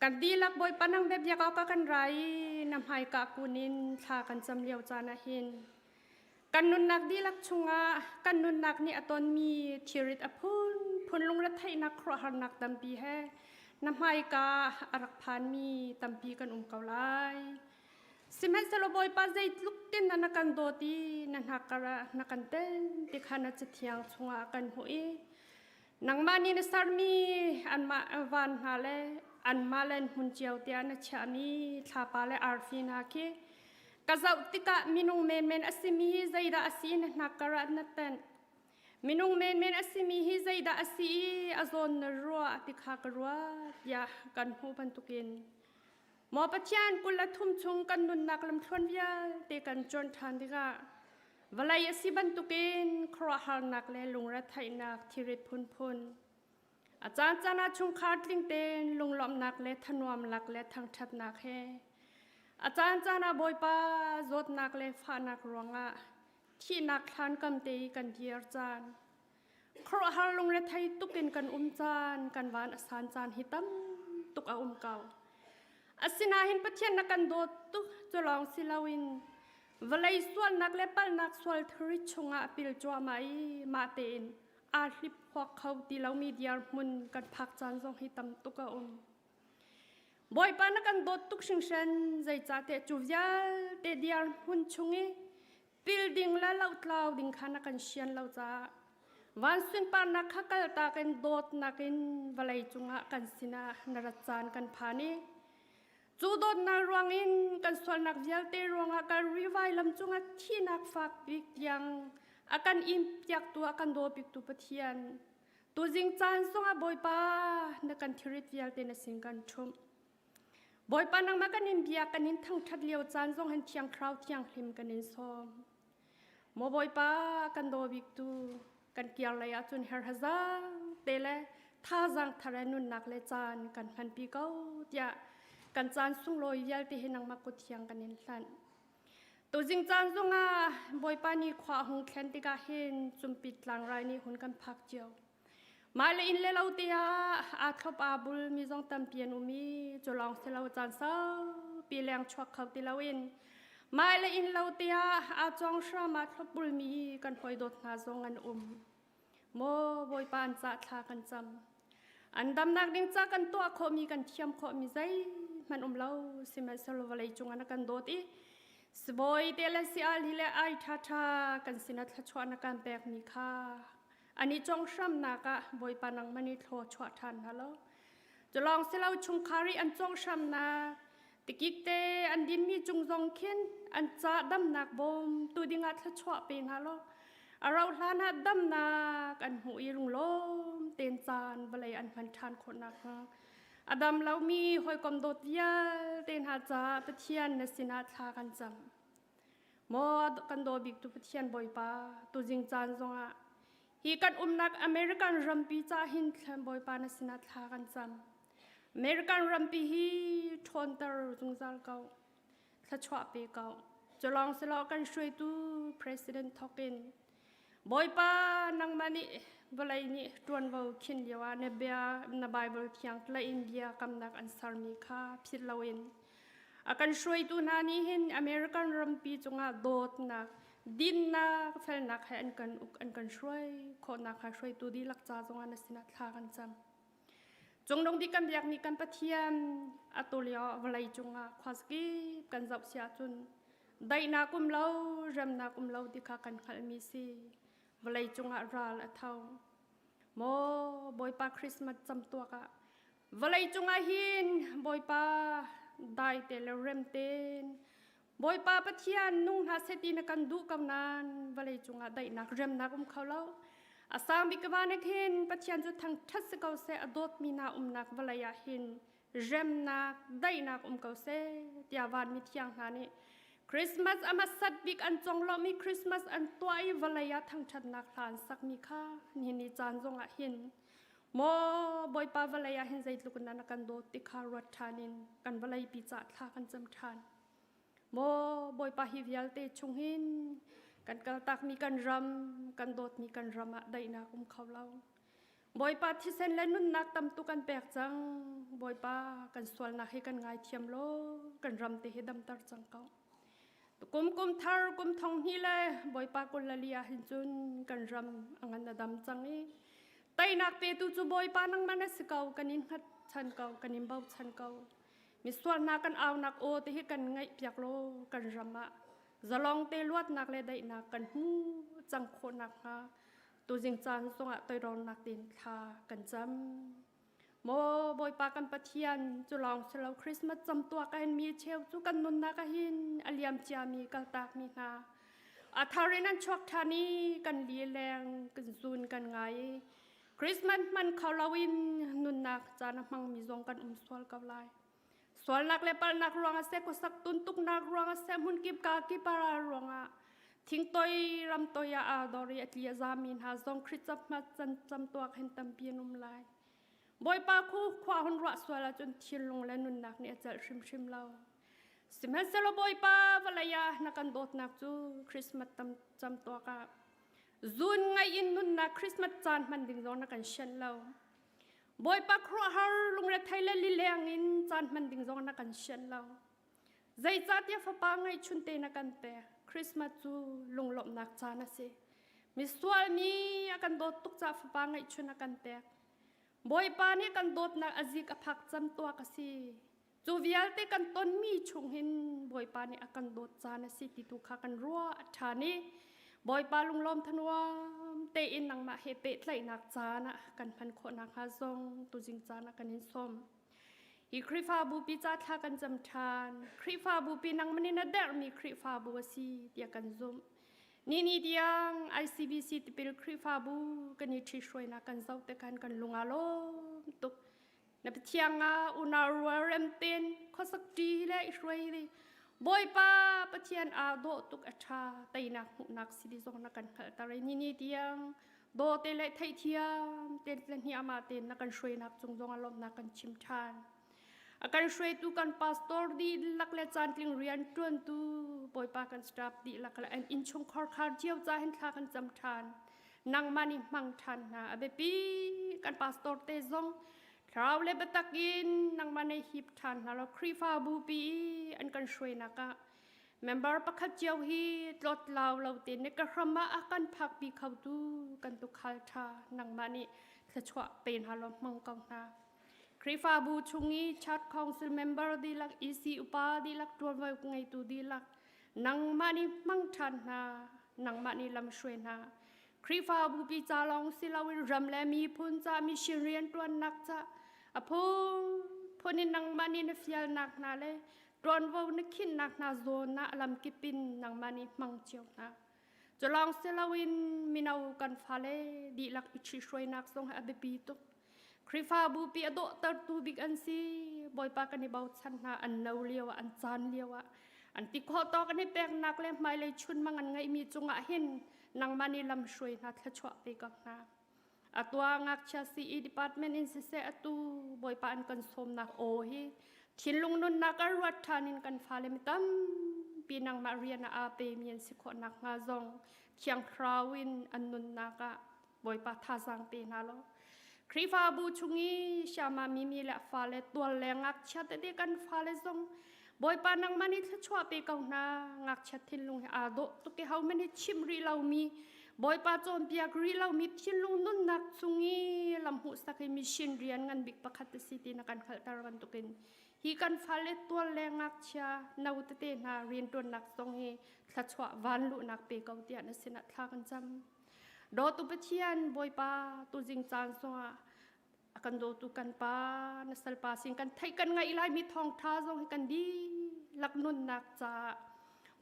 Kan dihlak Bawipa nang biabiak awk ah kan ra i na hmaika kun in thla kan cam lio caan ah hin kan nunnak dihlak chungah kan nunnak nih a tonmi thirit a phunphun lungretheihnak khuaruahharnak tampi he na hmaika a rak phanmi tampi kan um ko lai. Sihmanhsehlaw Bawipa zeitluk tin na kan dawt i na hnakkar ah na kan ten ti kha na cathiang chungah kan hmuh i nangmah nih na sermi anmah van hna le anmah le hmun cio tiah na chiahmi thlapa le arfi hna khi ka zoh tikah minung menmen a simi hi zeidah a si na hnakkar ah na tenh minung menmen a simi hi zeidah a si i a zawn na ruah ti kha ka ruat tiah kan hmuh bantukin Maw Pathian 23 chung kan nunnak lamthluan vialte kan cuan ṭhan tikah vawlei a si bantukin khuaruahharnak le lungretheihnak thirit phunphun a caan caan ah chungkhar tling tein lunglawmhnak le thanuamnak le thangṭhatnak he a caan caan ah Bawipa zawtnak le fahnak ruangah thihnak thlan kam te i kan dir caan khuaruahhar lungrethei tuk in kan um caan kan van a san caan hi tam tuk a um ko. Asinain Pathian na kan dawt tuk cu lawng si loin vawlei sualnak le palhnak sual thilri chungah pil cuahmah i mah tein aa hlip huak kho ti lomi dirhmun kan phak caan zong hi tam tuk a um. Bawipa na kan dawt tuk hringhran zeicahtiah cu vialte dirhmun chung i pil ding le lohtlau ding kha na kan sian lo caah van sunparnak kha kaltak in dawtnak in vawlei cungah kan sinah na rat caan kan phan i cu dawtnak ruangin kan sualnak vialte ruangah kan rivai lam cungah thihnak fak bik tiang a kan in piaktu a kan daw biktu Pathian tuzing caan zongah Bawipa na kan thirit vialte na sin kan ṭhumh Bawipa nangmah kan in biak kan in thangṭhat lio caan zong hin Thiang Thlarau Thianghlim kan in sawm. Maw Bawipa kan daw biktu kan kiar lei ahcun herhazang te le thazaang thar le nunnak le caan kan hmanpi ko tiah kan caan sunglawi vialte hi nangmah kut thiang kan in hlanh. Tuzing caan zongah Bawipa nih khua a hung thlen tikah hin cumpit tlangrai nih hun kan phak cio. Mah le inn le lo te ah aa thlop aa bul mi zong tampi an um i cu lawng si lo caan saupi leng chuak kho ti loin mah le inn lo te ah aa cawng hram aa thlop bul mi kan hawi dawt hna zong an um. Maw Bawipa an cah thla kan cam. An damnak ding ca kan tuah khawhmi kan thiam khawhmi zeihmanh um lo sihmanhsehlaw vawlei cungah na kan dawt i sibawi te le sial hi le ai ṭha ṭha kan sinah thluachuah na kan pekmi kha An i conghramnak ah Bawipa nangmah nih thlaw chuah ṭhan hna law cu lawng si lo chungkhar i an conghramnak tikik te an dinmi cung zong khin an ca damnak bawm tu dingah thluachuah pe hna law a rauh hlan ah damnak an hmuh i lunglawm tein caan vawlei an hman ṭhan khawh nakhnga a dam lomi hawikom dawt vialte hna caah Pathian na sinah thla kan cam. Maw kan daw biktu Pathian Bawipa, tuzing caan zongah hi kan umnak American rampi ca hin Bawipa na sinah thla kan cam. American rampi hi ṭhawnter zungzal ko, thluachuah pe ko. Culawng silo kan hruaitu President thokin Bawipa nangmah nih vawlei nih ṭuanvo khin lio ah na bia na Bible thiang tlaih in bia kamnak an sermi kha philh loin A kan hruaitu hna nih hin American rampi cungah dawtnak, dinnak, felnak he an kan uk, an kan hruai khawhnak kha hruaitu dihlak ca zongah na sinah thla kan cam. Cungnung bik kan biakmi kan Pathian atu lio vawlei cungah khuazakip kan zoh si ahcun daihnak um lo, remnak um lo ti kha kan hngalhmi si. Vawlei cungah ral a tho. Maw Bawipa Christmas camtuak ah Vawlei cungah hin Bawipa dai te le rem tein Bawipa Pathian nung hna seh ti na kan duh ko nain vawlei cungah daihnak remnak um kho lo. A sang bik van ah khin Pathian cu thangṭhat si ko seh a dawtmi hna umnak vawlei ah hin remnak daihnak um ko seh tiah vanmi thiang hna nih Christmas a hmasat bik an conglawmh i Christmas an tuah i vawlei ah thangṭhatnak hla an sakmi kha nihin ni caan zongah hin maw Bawipa vawlei ah hin zeitluk in na kan dawt ti kha ruat ṭhan in kan vawleipi cah thla kan cam ṭhan. Maw Bawipa hi vialte chung hin kan kaltakmi kan ram, kan dawtmi kan ram ah daihnak um kho lo. Bawipa thisen le nunnak tam tuk kan pek cang. Bawipa kan sualnak hi kan ngaithiam law kan ram te hi damter cang ko. Kum kum thar kum thong hnih le Bawipa kul le li ah hin cun kan ram a ngan a dam cang i teinak petu cu Bawipa nangmah na si ko kan in hngatchan ko kan in bochan ko. Misual hna kan aunak aw te hi kan ngaih piak law kan ram ah zalong te luatnak le daihnak kan hmu cang khawh nakhnga tuzing caan zongah toidornak tein thla kan cam. Maw Bawipa kan Pathian cu lawng si lo Christmas camtuak ah hin mi cheu cu kan nunnak ah hin a liam ciami kaltakmi hna a thar in an chuak ṭhan i kan li leng kan zun kan ngai i Christmas hman kho loin nunnak caan a hmangmi zong kan um sual ko lai. Sualnak le palhnak ruangah seh khuasak tuntuknak ruangah seh hmunkip ka kip ah ruangah thingtoi ramtoi ah aa dor i a tli a zami hna zong Khrih hma can camtuak hin tampi an um lai. Bawipa khu khua hun ruah sual ahcun thinlung le nunnak nih a celh hrimhrim lo. Sihmanhsehlaw Bawipa vawlei ah na kan dawtnak cu Christmas tam camtuak ah zun ngaih in nunnak Christmas caan hman ding zong na kan sianh lo. Bawipa khuaruahhar lungrethei le lileng in caan hman ding zong na kan sianh lo. Zeicahtiah fapa ngeihchun te na kan pek. Christmas cu lunglawmhnak caan a si. Misual mi a kan dawt tuk caah fapa ngeihchun a kan pek. Bawipa nih kan dawtnak a zik a phak cam tuak a si. Cu vialte kan tonmi chung hin Bawipa nih a kan dawt caan a si ti tu kha kan ruah a ṭhan i Bawipa lunglawm thanuam tein nangmah he pehtlaihnak caan ah kan hman khawh nakhnga zong tuzing caan ah kan in sawm. Hi Khrihfabu pi ca thla kan cam ṭhan. Khrihfabu pi nangmah nih na derhmi Khrihfabu a si tiah kan zumh. Ni ni tiang ICBC tipil Khrihfabu kan i ṭhihruainak kan zoh tikhan kan lung aa lawm tuk. Na Pathian ah unau rual rem ten khuasak ṭi le i hruai di. Bawipa Pathian aa dawh tuk a ṭha teinak hmuhnak si di zong na kan hngalhter i ni ni tiang daw te le theihthiam te le hniam ah ten na kan hruainak cung zong ah lawmhnak kan chim ṭhan. A kan hruaitu kan pastor dihlak le caantling rian ṭuantu Bawipa kan staff dihlak le an innchungkhar khar cio ca hin thla kan cam ṭhan. Nangmah nih hmang ṭhan hna. A biapi kan pastor te zong thlarau le biatak in nangmah nih hip ṭhan hna law Khrihfabu pi an kan hruainak ah member pakhat cio hi tlawtlau lo tein ka hram ah a kan phakpi khotu kan tukhal ṭha nangmah nih thluachuah pe hna law hmang ko hna. Khrihfabu chung i Church Council member dihlak, EC upa dihlak, ṭuanvo ngeitu dihlak, nangmah nih hmang ṭhan hna, nangmah nih lam hruai hna. Khrihfabu pi ca lawng si loin ram le miphun ca mission rianṭuannak ca a phunphun in nangmah nih na fialnak hna le ṭuanvo na khinhnak hna zawn ah lamkip in nangmah nih hmang cio hna. Cu lawng si loin mino kan fale dihlak i ṭhihruainak zong hi a biapi tuk. Khrihfabu pi a dawhtertu bik an si. Bawipa kan i bochan hna an no lio ah an caan lio ah an ti khawh tawk an i peknak le hmailei chunmang an ngeihmi cungah hin nangmah nih lamhruai hna thluachuah pe ko hna. Atua ngakchia CE department in siseh atu Bawipa an kan sawmnak aw hi thinlung nunnak ah ruat ṭhan in kan fale mi tampi nangmah rian ah aa pemi an si khawh nakhnga zong Thiang Thlarau in an nunnak ah Bawipa thazaang pe hna law Khrihfabu chung i Shama Mimi le a fale tual le ngakchia tete kan fale zong Bawipa nangmah nih thluachuah pe ko hna ngakchia thinlung he aa dawh tuk i hohmanh hi chimh rih lomi Bawipa cawnpiak rih lomi thinlung nunnak chung i lam hmuhsak hi mission rian ngan bik pakhat a si ti na kan hngalhter bantukin hi kan fale tual le ngakchia no tete hna rianṭuannak zong hi thluachuah van luhnak pe ko tiah na sinah thla kan cam. Dawtu Pathian Bawipa tuzing caan zongah a kan dawtu kan pa na salpa sin kan theih kan ngaih laimi thawngṭha zong hi kan dihlak nunnak caah.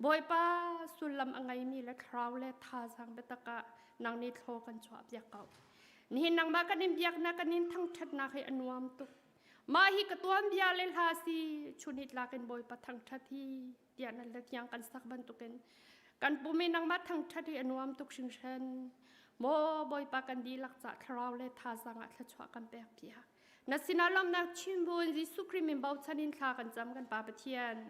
Bawipa sullam a ngeimi le thlarau le thazaang biatak ah nang nih thlaw kan chuah piak ko. Nihin nangmah kan in biaknak kan in thangṭhatnak hi a nuam tuk. Mah hi ka tuanbia le hla si chunit lak in Bawipa thangṭhat hi tiah nan le tiang kan sak bantukin kan pum i nangmah thangṭhat hi a nuam tuk hringhran. Maw Bawipa kan dihlak ca thlarau le thazaang ah thluachuah kan pek piak. Na sinah lawmhnak chim buin Jesuh Khrih min bochan in thla kan cam kan Pa Pathian.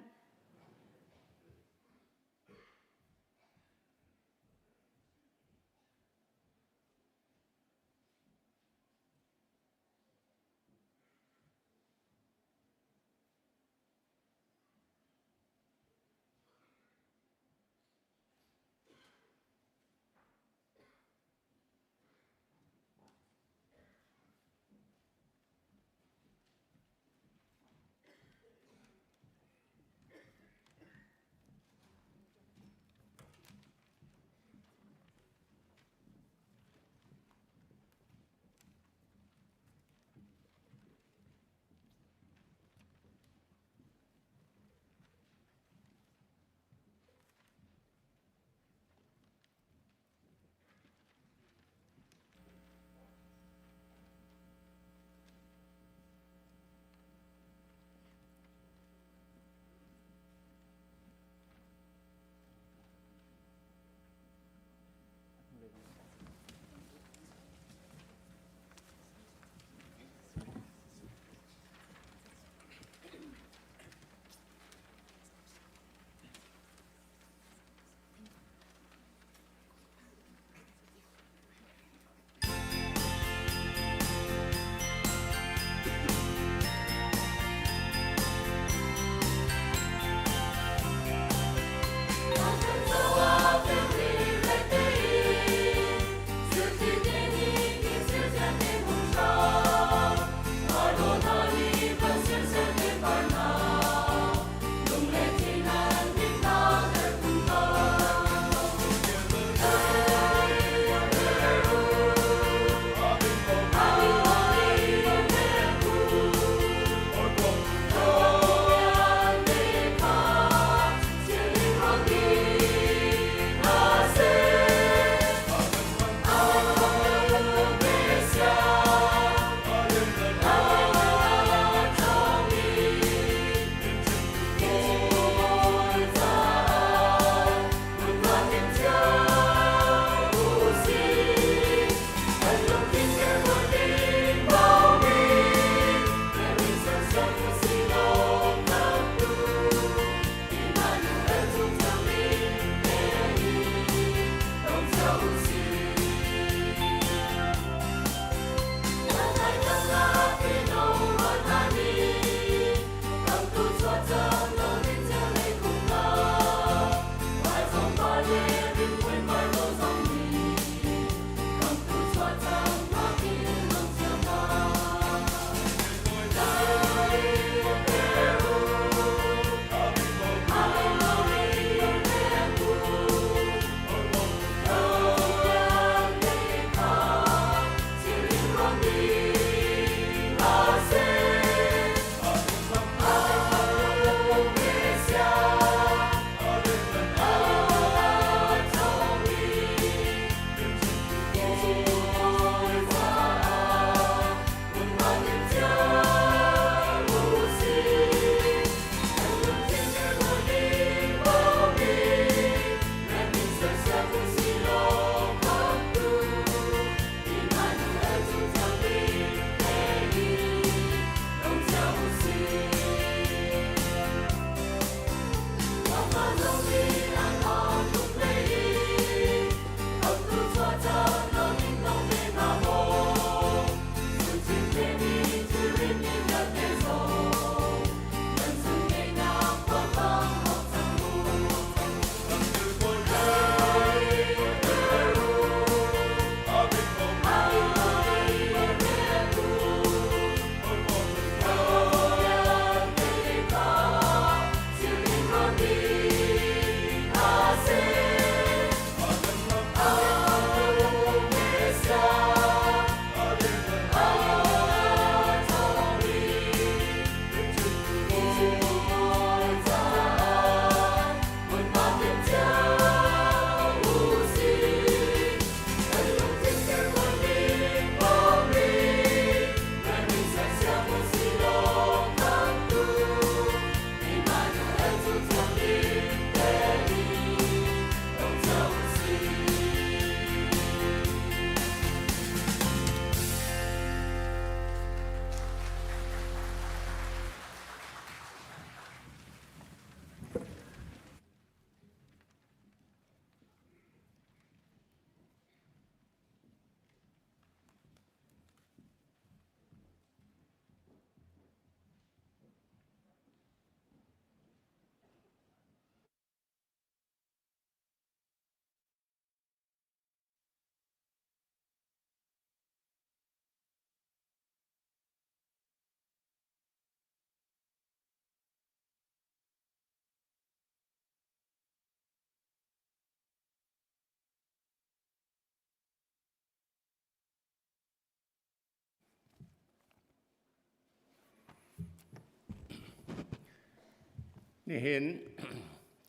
Nihin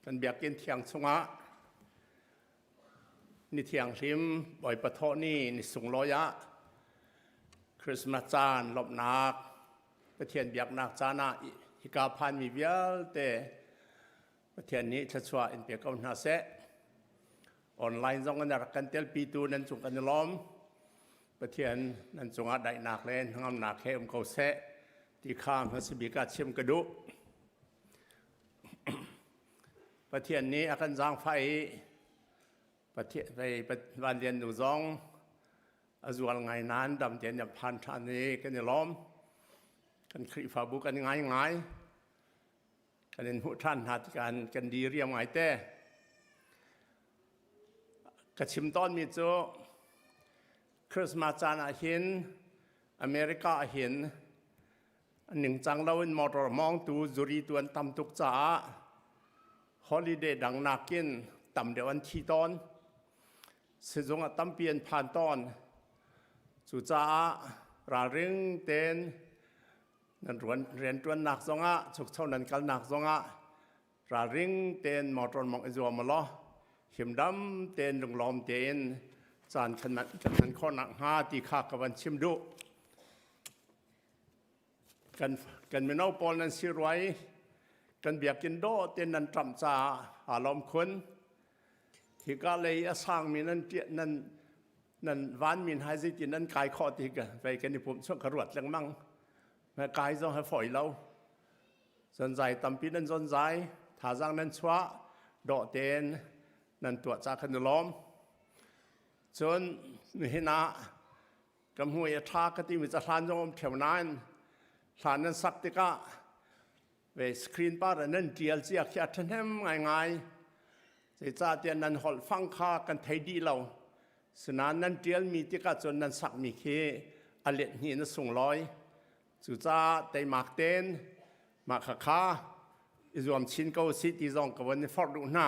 kan biakinn thiang chungah ni thianghlim Bawipa thawh ni ni sunglawi ah Christmas caan lawmhnak Pathian biaknak caan ah hika phanmi vialte Pathian nih thluachuah in pe ko hna seh. Online zong in rak kan telpitu nan cung kan i lawm. Pathian nan cungah daihnak le hnangamnak he um ko seh ti kha hmasabik ah chim ka duh. Pathian nih a kan zaangfah i Pathian Van Lian nu zong a zual ngai nain dam tein a phan ṭhan i kan i lawm. Kan Khrihfabu kan i ngai ngai. Kan in hmuh ṭhan hna tikah kan di riam ngai te. Ka chim tawnmi cu Christmas caan ah hin America ah hin ningcang loin motor mawngtu zuri tu an tam tuk caah holiday dang nakin tam deuh an thi tawn. Sizung ah tampi an phan tawn. Cucaah ralring tein nan rianṭuannak zongah chukcho nan kalnak zongah ralring tein motor mong i zuam law himdam tein lunglawm tein caan kan hman khawh nakhnga ti kha ka van chim duh. Kan, kan mino pawl nan si ruai kan biakinn dawh tein nan ṭamh caah aa lawm khun. Hika lei a sangmi nan nan nan vanmi hna zeitin nan kai khawh ti ka vei kan i pumh chung ka ruat lengmang. Kai zong ha fawi lo. Zonzai tampi nan zonzai, thazaang nan chuah, dawh tein nan tuah ca kan i lawm. Cun nihin ah ka hmui a ṭha ka timi ca hlan zong um ṭheo nain hlan nan sak tikah ve screen par nan ṭial cia khi a ṭhahnem ngaingai. Zeicahtiah nan holh fang kha kan thei dih lo. Sinain nan ṭialmi tikah cun nan sakmi khi a let hnih in a sunglawi. Cucaah teimak tein mah khakha i zuam chin ko sih ti zong ka von i forh duh hna.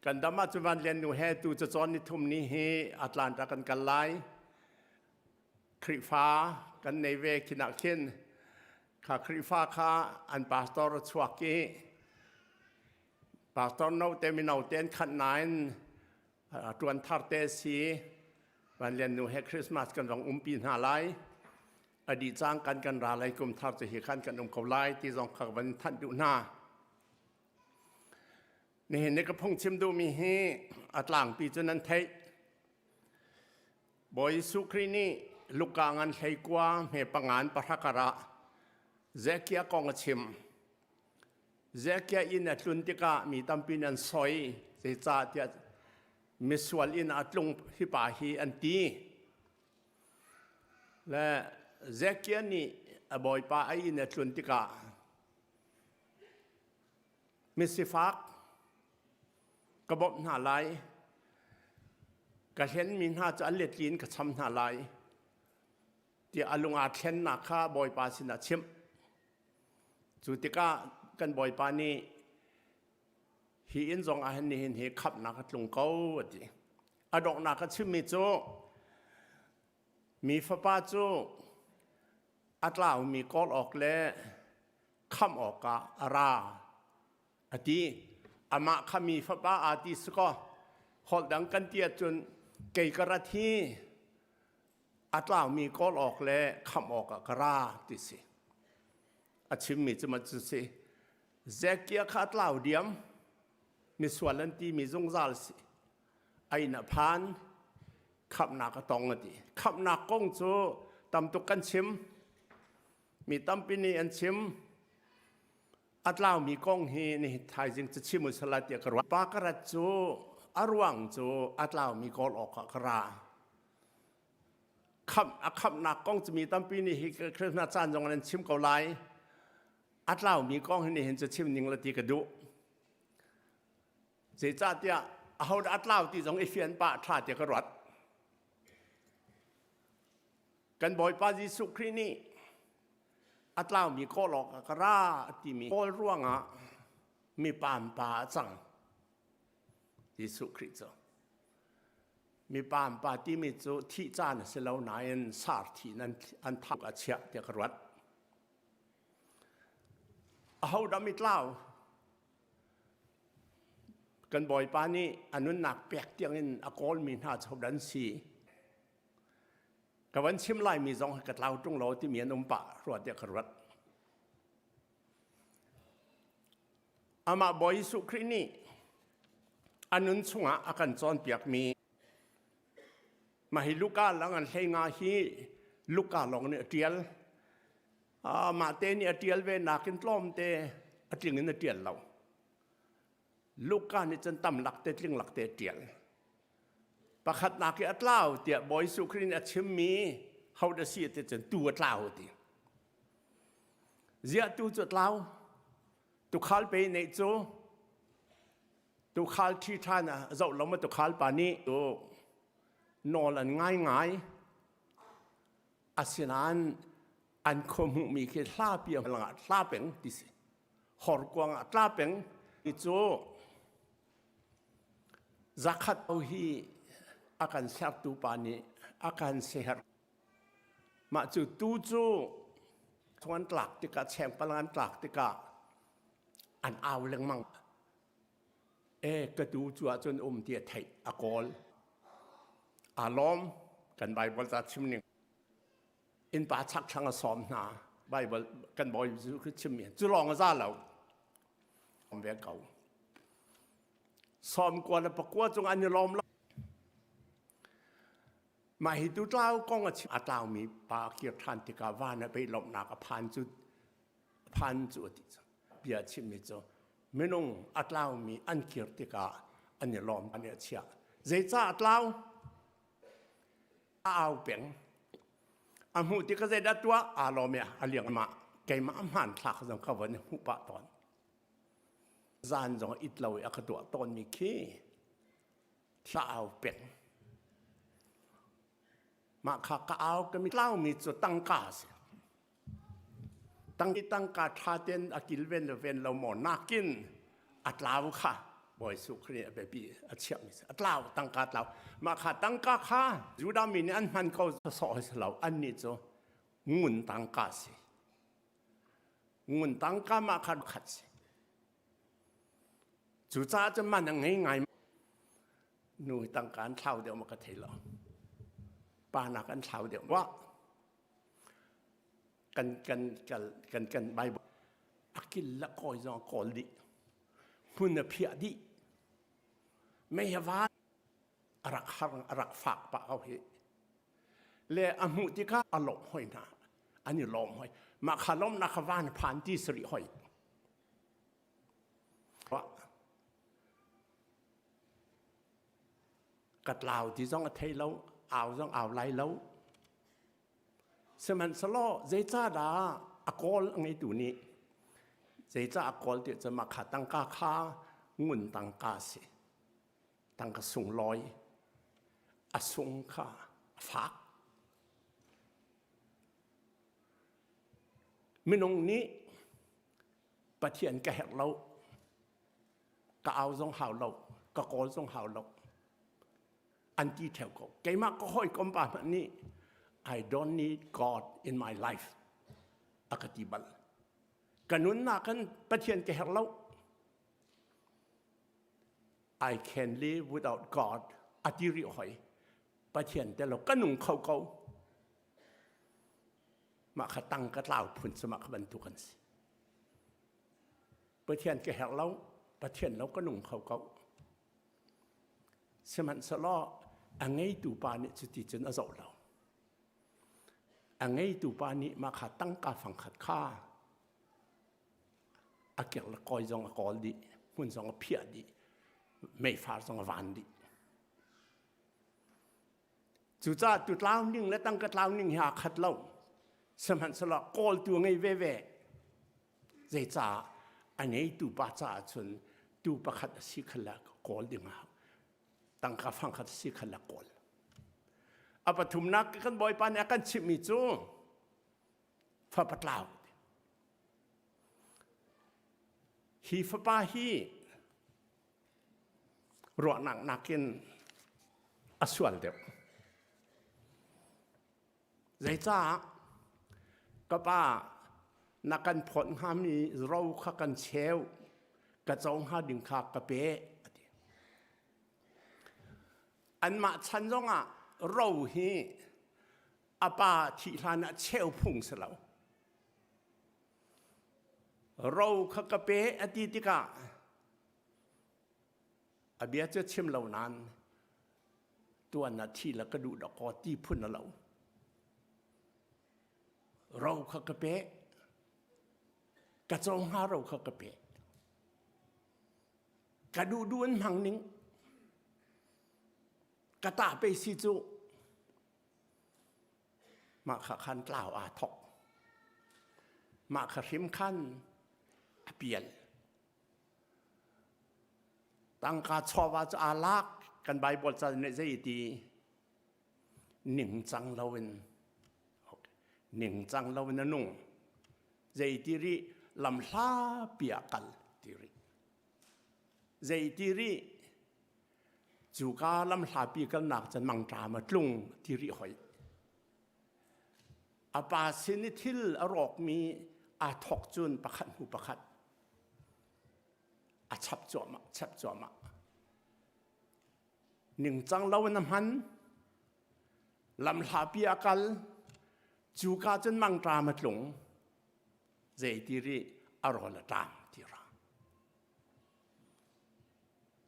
Kan dam ahcun Van Lian nu he tu cacawn ni thum ni hi Atlanta kan kal lai. Khrihfa kan nei ve khin ah khin kha Khrihfa kha an pastor a chuak i pastor no te mino te an khanh nain ṭuan thar te si Van Lian nu he Christmas kan rong umpi hna lai. A dih cang kan kan ra lai kum thar cu hi khan kan um ko lai ti zong kha van thanh duh hna. Nihin ni ka phungchim duhmi hi a tlangpi cu nan theih. Bawi Jesuh Khrih nih Luka ngan hleikua hme pangan pahra karah Zekiah kong a chim. Zekiah inn a tlun tikah mi tampi nih an soi, zeicahtiah misual inn ah a tlung hi pa hi an ti. Le Zekiah nih a bawipa a inn a tlun tikah misifak ka bawmh hna lai, ka hlenmi hna cu an letli in ka cham hna lai tiah a lung aa thlennak kha Bawipa sinah chimh. Cu tikah kan Bawipa nih hi inn zong ah hin nihin hi khamhnak a tlung ko a ti. A donghnak a chimmi cu mi fapa cu a tlaumi kawl awk le khamh awkah a ra a ti. Amah kha mi fapa aa ti si kaw holh dang kan ti ahcun kei ka rat hi a tlaumi kawl awk le khamh awkah ka ra ti si. A chimmi cu cu si. Zekiah kha a tlau diam. Misual an timi zungzal si. A inn a phan. Khamhnak a tong a ti. Khamhnak kong cu tam tuk kan chim. Mi tampi nih an chim. A tlaumi kong hi ni thaizing cu chim u sala tiah ka ruah. Pa ka rat cu a ruang cu a tlaumi kawl awkah ka ra. Khamh a khamhnak kong cu mi tampi nih hi Christmas caan zong an chim ko lai. A tlaumi kong hi nihin cu chim ning la ti ka duh. Zeicahtiah ahodah a tlau ti zong i fian pah ṭha tiah ka ruat. Kan Bawipa Jesuh Khrih nih a tlaumi kawl awk ah ka ra timi kawl ruangah mi pampa a cang. Jesuh Khrih cu mi pampa timi cu thih caan a si lo nain sar thi an an thak a chiah tiah ka ruat. Aho dam i tlau? Kan Bawipa nih a nunnak pek tiangin a kawlmi hna cu dan si. Ka van chim laimi zong ka tlau ṭung lo timi an um pah rua tiah ka ruat. Amah Bawi Jesuh Khrih nih a nun chungah a kan cawnpiakmi mah hi Luka lang an hlei nga hi Luka lawng nih a ṭial. Mah te nih a ṭial ve nakin tlawmte a tling in a ṭial lo. Luka nih cun tam lak te tling lak te a ṭial. Pakhatnak i a tlau tiah Bawi Jesuh Khrih nih a chimmi ho dah si ti cun tu a tlau ti. Ziah tu cu a tlau? Tukhal pe neih cu tukhal ṭhi ṭhan a zoh lo ma tukhal pa nih tu nawl an ngai ngai. Asinain an khua hmuhmi khi hlapi ah tla peng ti si. Horkuang ah tla peng ti cu Zakhat hi a kan sertu pa nih a kan ser. Mah cu tu cu chung an tlak tikah chengpalang an tlak tikah an au lengmang. E ka tu cu ahcun um ti a theih a kawl. Aa lawm kan Bible ca chim ning. Innpa chakthlang a sawm hna. Bible kan bawi cu chimmi cu lawng a za lo. Um ve ko. Sawmkua le pakua cung an i lawm lo. Mah hi tu tlau kong a chim a tlaumi pa a kir ṭhan tikah van ah pei lawmhnak a phan cu phan cu a ti cu bia chimmi cu minung a tlaumi an kir tikah an i lawm an i a chiah. Zeicah a tlau? A au peng. A hmuh tikah zeidah tuah? Aa lawm i a liang mah keimah hmanthlak zong ka von i hmuh pah tawn. Zan zong it lo i a ka tuah tawnmi khi thla au peng. Mah kha ka au ka mi tlaumi cu tangka a si. Tang tangka ṭha tein a kilven le ven lo maw nakin a tlau kha Bawi Jesuh Khrih a biapi a chiahmi si. A tlau tangka tlau. Mah kha tangka kha Judah mi nih an hman ko sawh si lo. Annih cu ngun tangka si. Ngun tangka mah kha khat si. Cucaah cun man a ngei ngai. Nu hi tangka an thlau deuh ma ka thei lo. Pa nak an thlau deuh. Wa kan kan kan kan kan Bible a kil la kawi zong a kawl dih. Hmun a phiah dih. Mei a va a rak har a rak fak pah ko hi. Le a hmuh tikah a lawmh hoi hna. An i lawm hoi. Mah kha lawmhnak kha van phan ti sarih hoi. Ka tlau ti zong a thei lo, au zong au lai lo. Sihmanhsehlaw zeicahdah a kawl a ngeitu nih zeicah a kawl ti cu mah kha tangka kha ngun tangka a si. Tangka sunglawi a sung kha a fak. Minung nih Pathian ka herh lo, ka au zong hau lo, ka kawl zong hau lo. An ti theo ko. Keimah ka hawikom pa hmanh nih I don't need God in my life a ka ti bal. Ka nunnak kan Pathian ka herh lo. I can live without God a ti rih hoi. Pathian te lo ka nung kho ko. Mah kha tang ka tlau phun cu mah kha bantuk an si. Pathian ka herh lo, Pathian lo ka nung kho ko. Sihmanhsehlaw a ngeitu pa nih cuti cun a zoh lo. A ngeitu pa nih mah kha tangka fangkhat kha a kirh le kawi zong a kawl dih, hmun zong a phiah dih, meifar zong a van dih. Cucaah tu tlau ning le tangka tlau ning hi aa khat lo. Sihmanhsehlaw kawltu a ngei veve. Zeicah a ngeitu pa caah cun tu pakhat a si khal le kawl ding a hau. Tangka fangkhat a si khal le kawl. A pathumnak kan Bawipa nih a kan chimhmi cu fapa tlau. Hi fapa hi ruahnak nakin a sual deuh. Zeicah ka pa? Na kan phawt hngami ro kha kan cheu, ka co hnga ding kha ka pe, a ti. Anmah chan zongah ro hi a pa thih hlan ah cheu phung si lo. Ro kha ka pe a ti tikah a bia cu chim lo nain tuan ah thi la ka duh dakaw ti phun a lo. Ro kha ka pe. Ka co hnga ro kha ka pe. Ka duh duh in hmang ning. Ka ta pe si cu mah kha khan tlau aa thok. Mah kha hrim khan a pial. Tangka chawva cu aa lak kan Bible ca nih zei ti ningcang loin ningcang loin a nung zei ti rih lamhla pi ah kal ti rih zei ti rih cuka lamhla pi kalnak cun mangṭam a tlung ti rih hoi a pa sin i thil a rawkmi aa thawk cun pakhat hnu pakhat a chap cuahmah chap cuahmah ningcang lo in a hman lamhlapi a kal cuka cun mangṭam a tlung zei ti rih a rawl a ṭam ti ra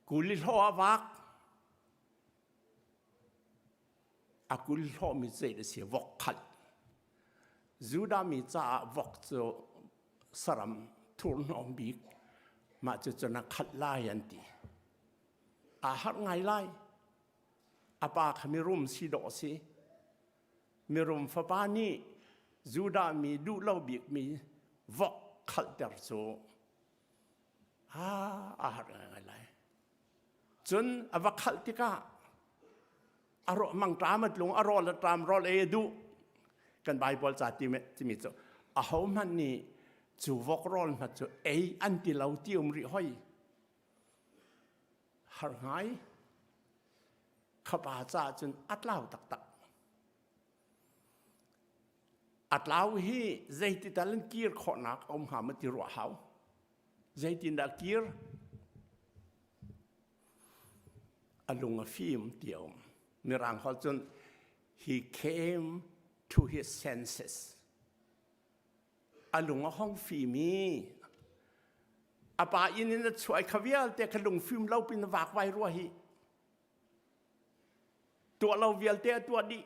kuli hlawh a vak a kul hlawhmi zei a si vok khalh Judah mi caah vok cu saram thurhnawm bik mah cu cun a khalh lai an ti aa harh ngai lai a pa kha mirum si dawh si mirum fapa nih Judah mi duh lo bikmi vok khalhter cu aa harh ngai lai Cun a va khalh tikah a rawh mangṭam a tlung a rawl a ṭam rawl ei a duh kan Bible ca timi cu ahohmanh nih cu vok rawl hna cu ei an ti lo ti um rih hoi har ngai khapa caah cun a tlau taktak a tlau hi zeiti tal in kir khawhnak a um hnga ma ti ruah hau Zeitindah kir? A lung a fim ti a um. Mirang holh cun he came to his senses. A lung a hong fim i a pa inn in a chuah i kha vialte kha lungfim lo pin vakvai rua hi. Tuah lo vialte a tuah dih.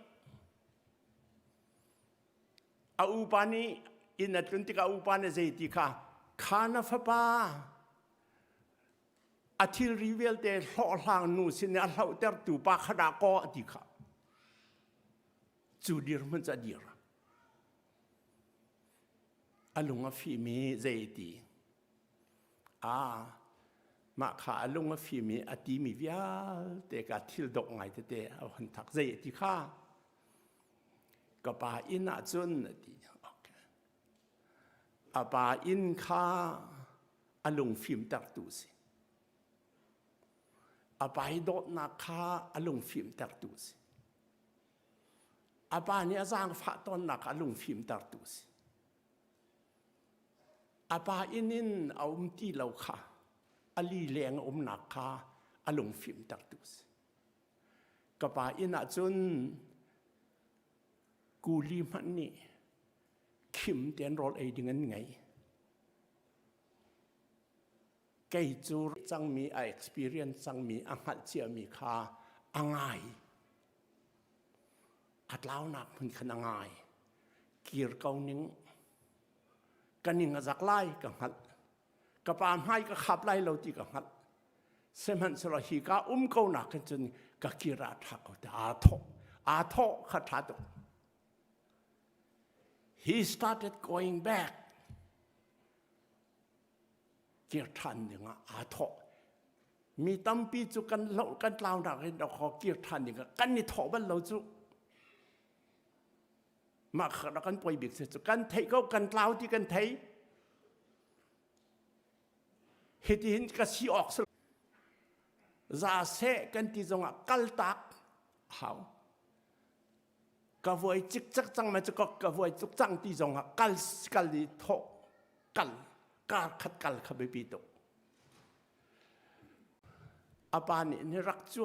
A upa nih inn a tlun tikah a upa nih zei ti kha kha na fapa a thilri vialte hlawhhlang nu sin i a hlohtertu pa kha dah kaw a ti kha cu dirhmun cu a dir a lung a fim i zei ti a mah kha a lung a fim i a timi vialte ka thil dawh ngai tete a hun thak zei ti kha Ka pa inn ah cun a ti. Okay. A pa inn kha a lungfimtertu si. A pa i dawtnak kha a lungfimtertu si. A pa nih a zaangfah tawnnak a lungfimtertu si. A pa inn in a um ti lo kha a li leng a umnak kha a lungfimtertu si. Ka pa inn ah cun kuli hmanh nih khim tein rawl ei ding an ngei. Kei cu cangmi a experience cangmi a hngalh ciami kha a ngai. A tlaunak hmun khan a ngai. Kir ko ning. Ka ning a zak lai ka hngalh. Ka pa hmai ka khap lai lo ti ka hngalh. Sihmanhsehlaw hi ka um ko nak hin cun ka kir ah ṭha ko ti aa thawh. Aa thawh kha ṭha tuk. He started going back. Kir ṭhan dingah aa thawh. Mi tampi cu kan hloh kan tlaunak in dawkaw kir ṭhan dingah kan i thawh bal lo cu. Mah kha kan poi bik cu kan theih ko kan tlau ti kan thei. Hitihin ka si awk si za seh kan ti zongah kaltak hau. Ka vuai cikcek cang ma cu ka vuai tuk cang ti zongah kal kal i thawh. kal kar khat kal kha biapi tuk. A pa nih ni rak cu.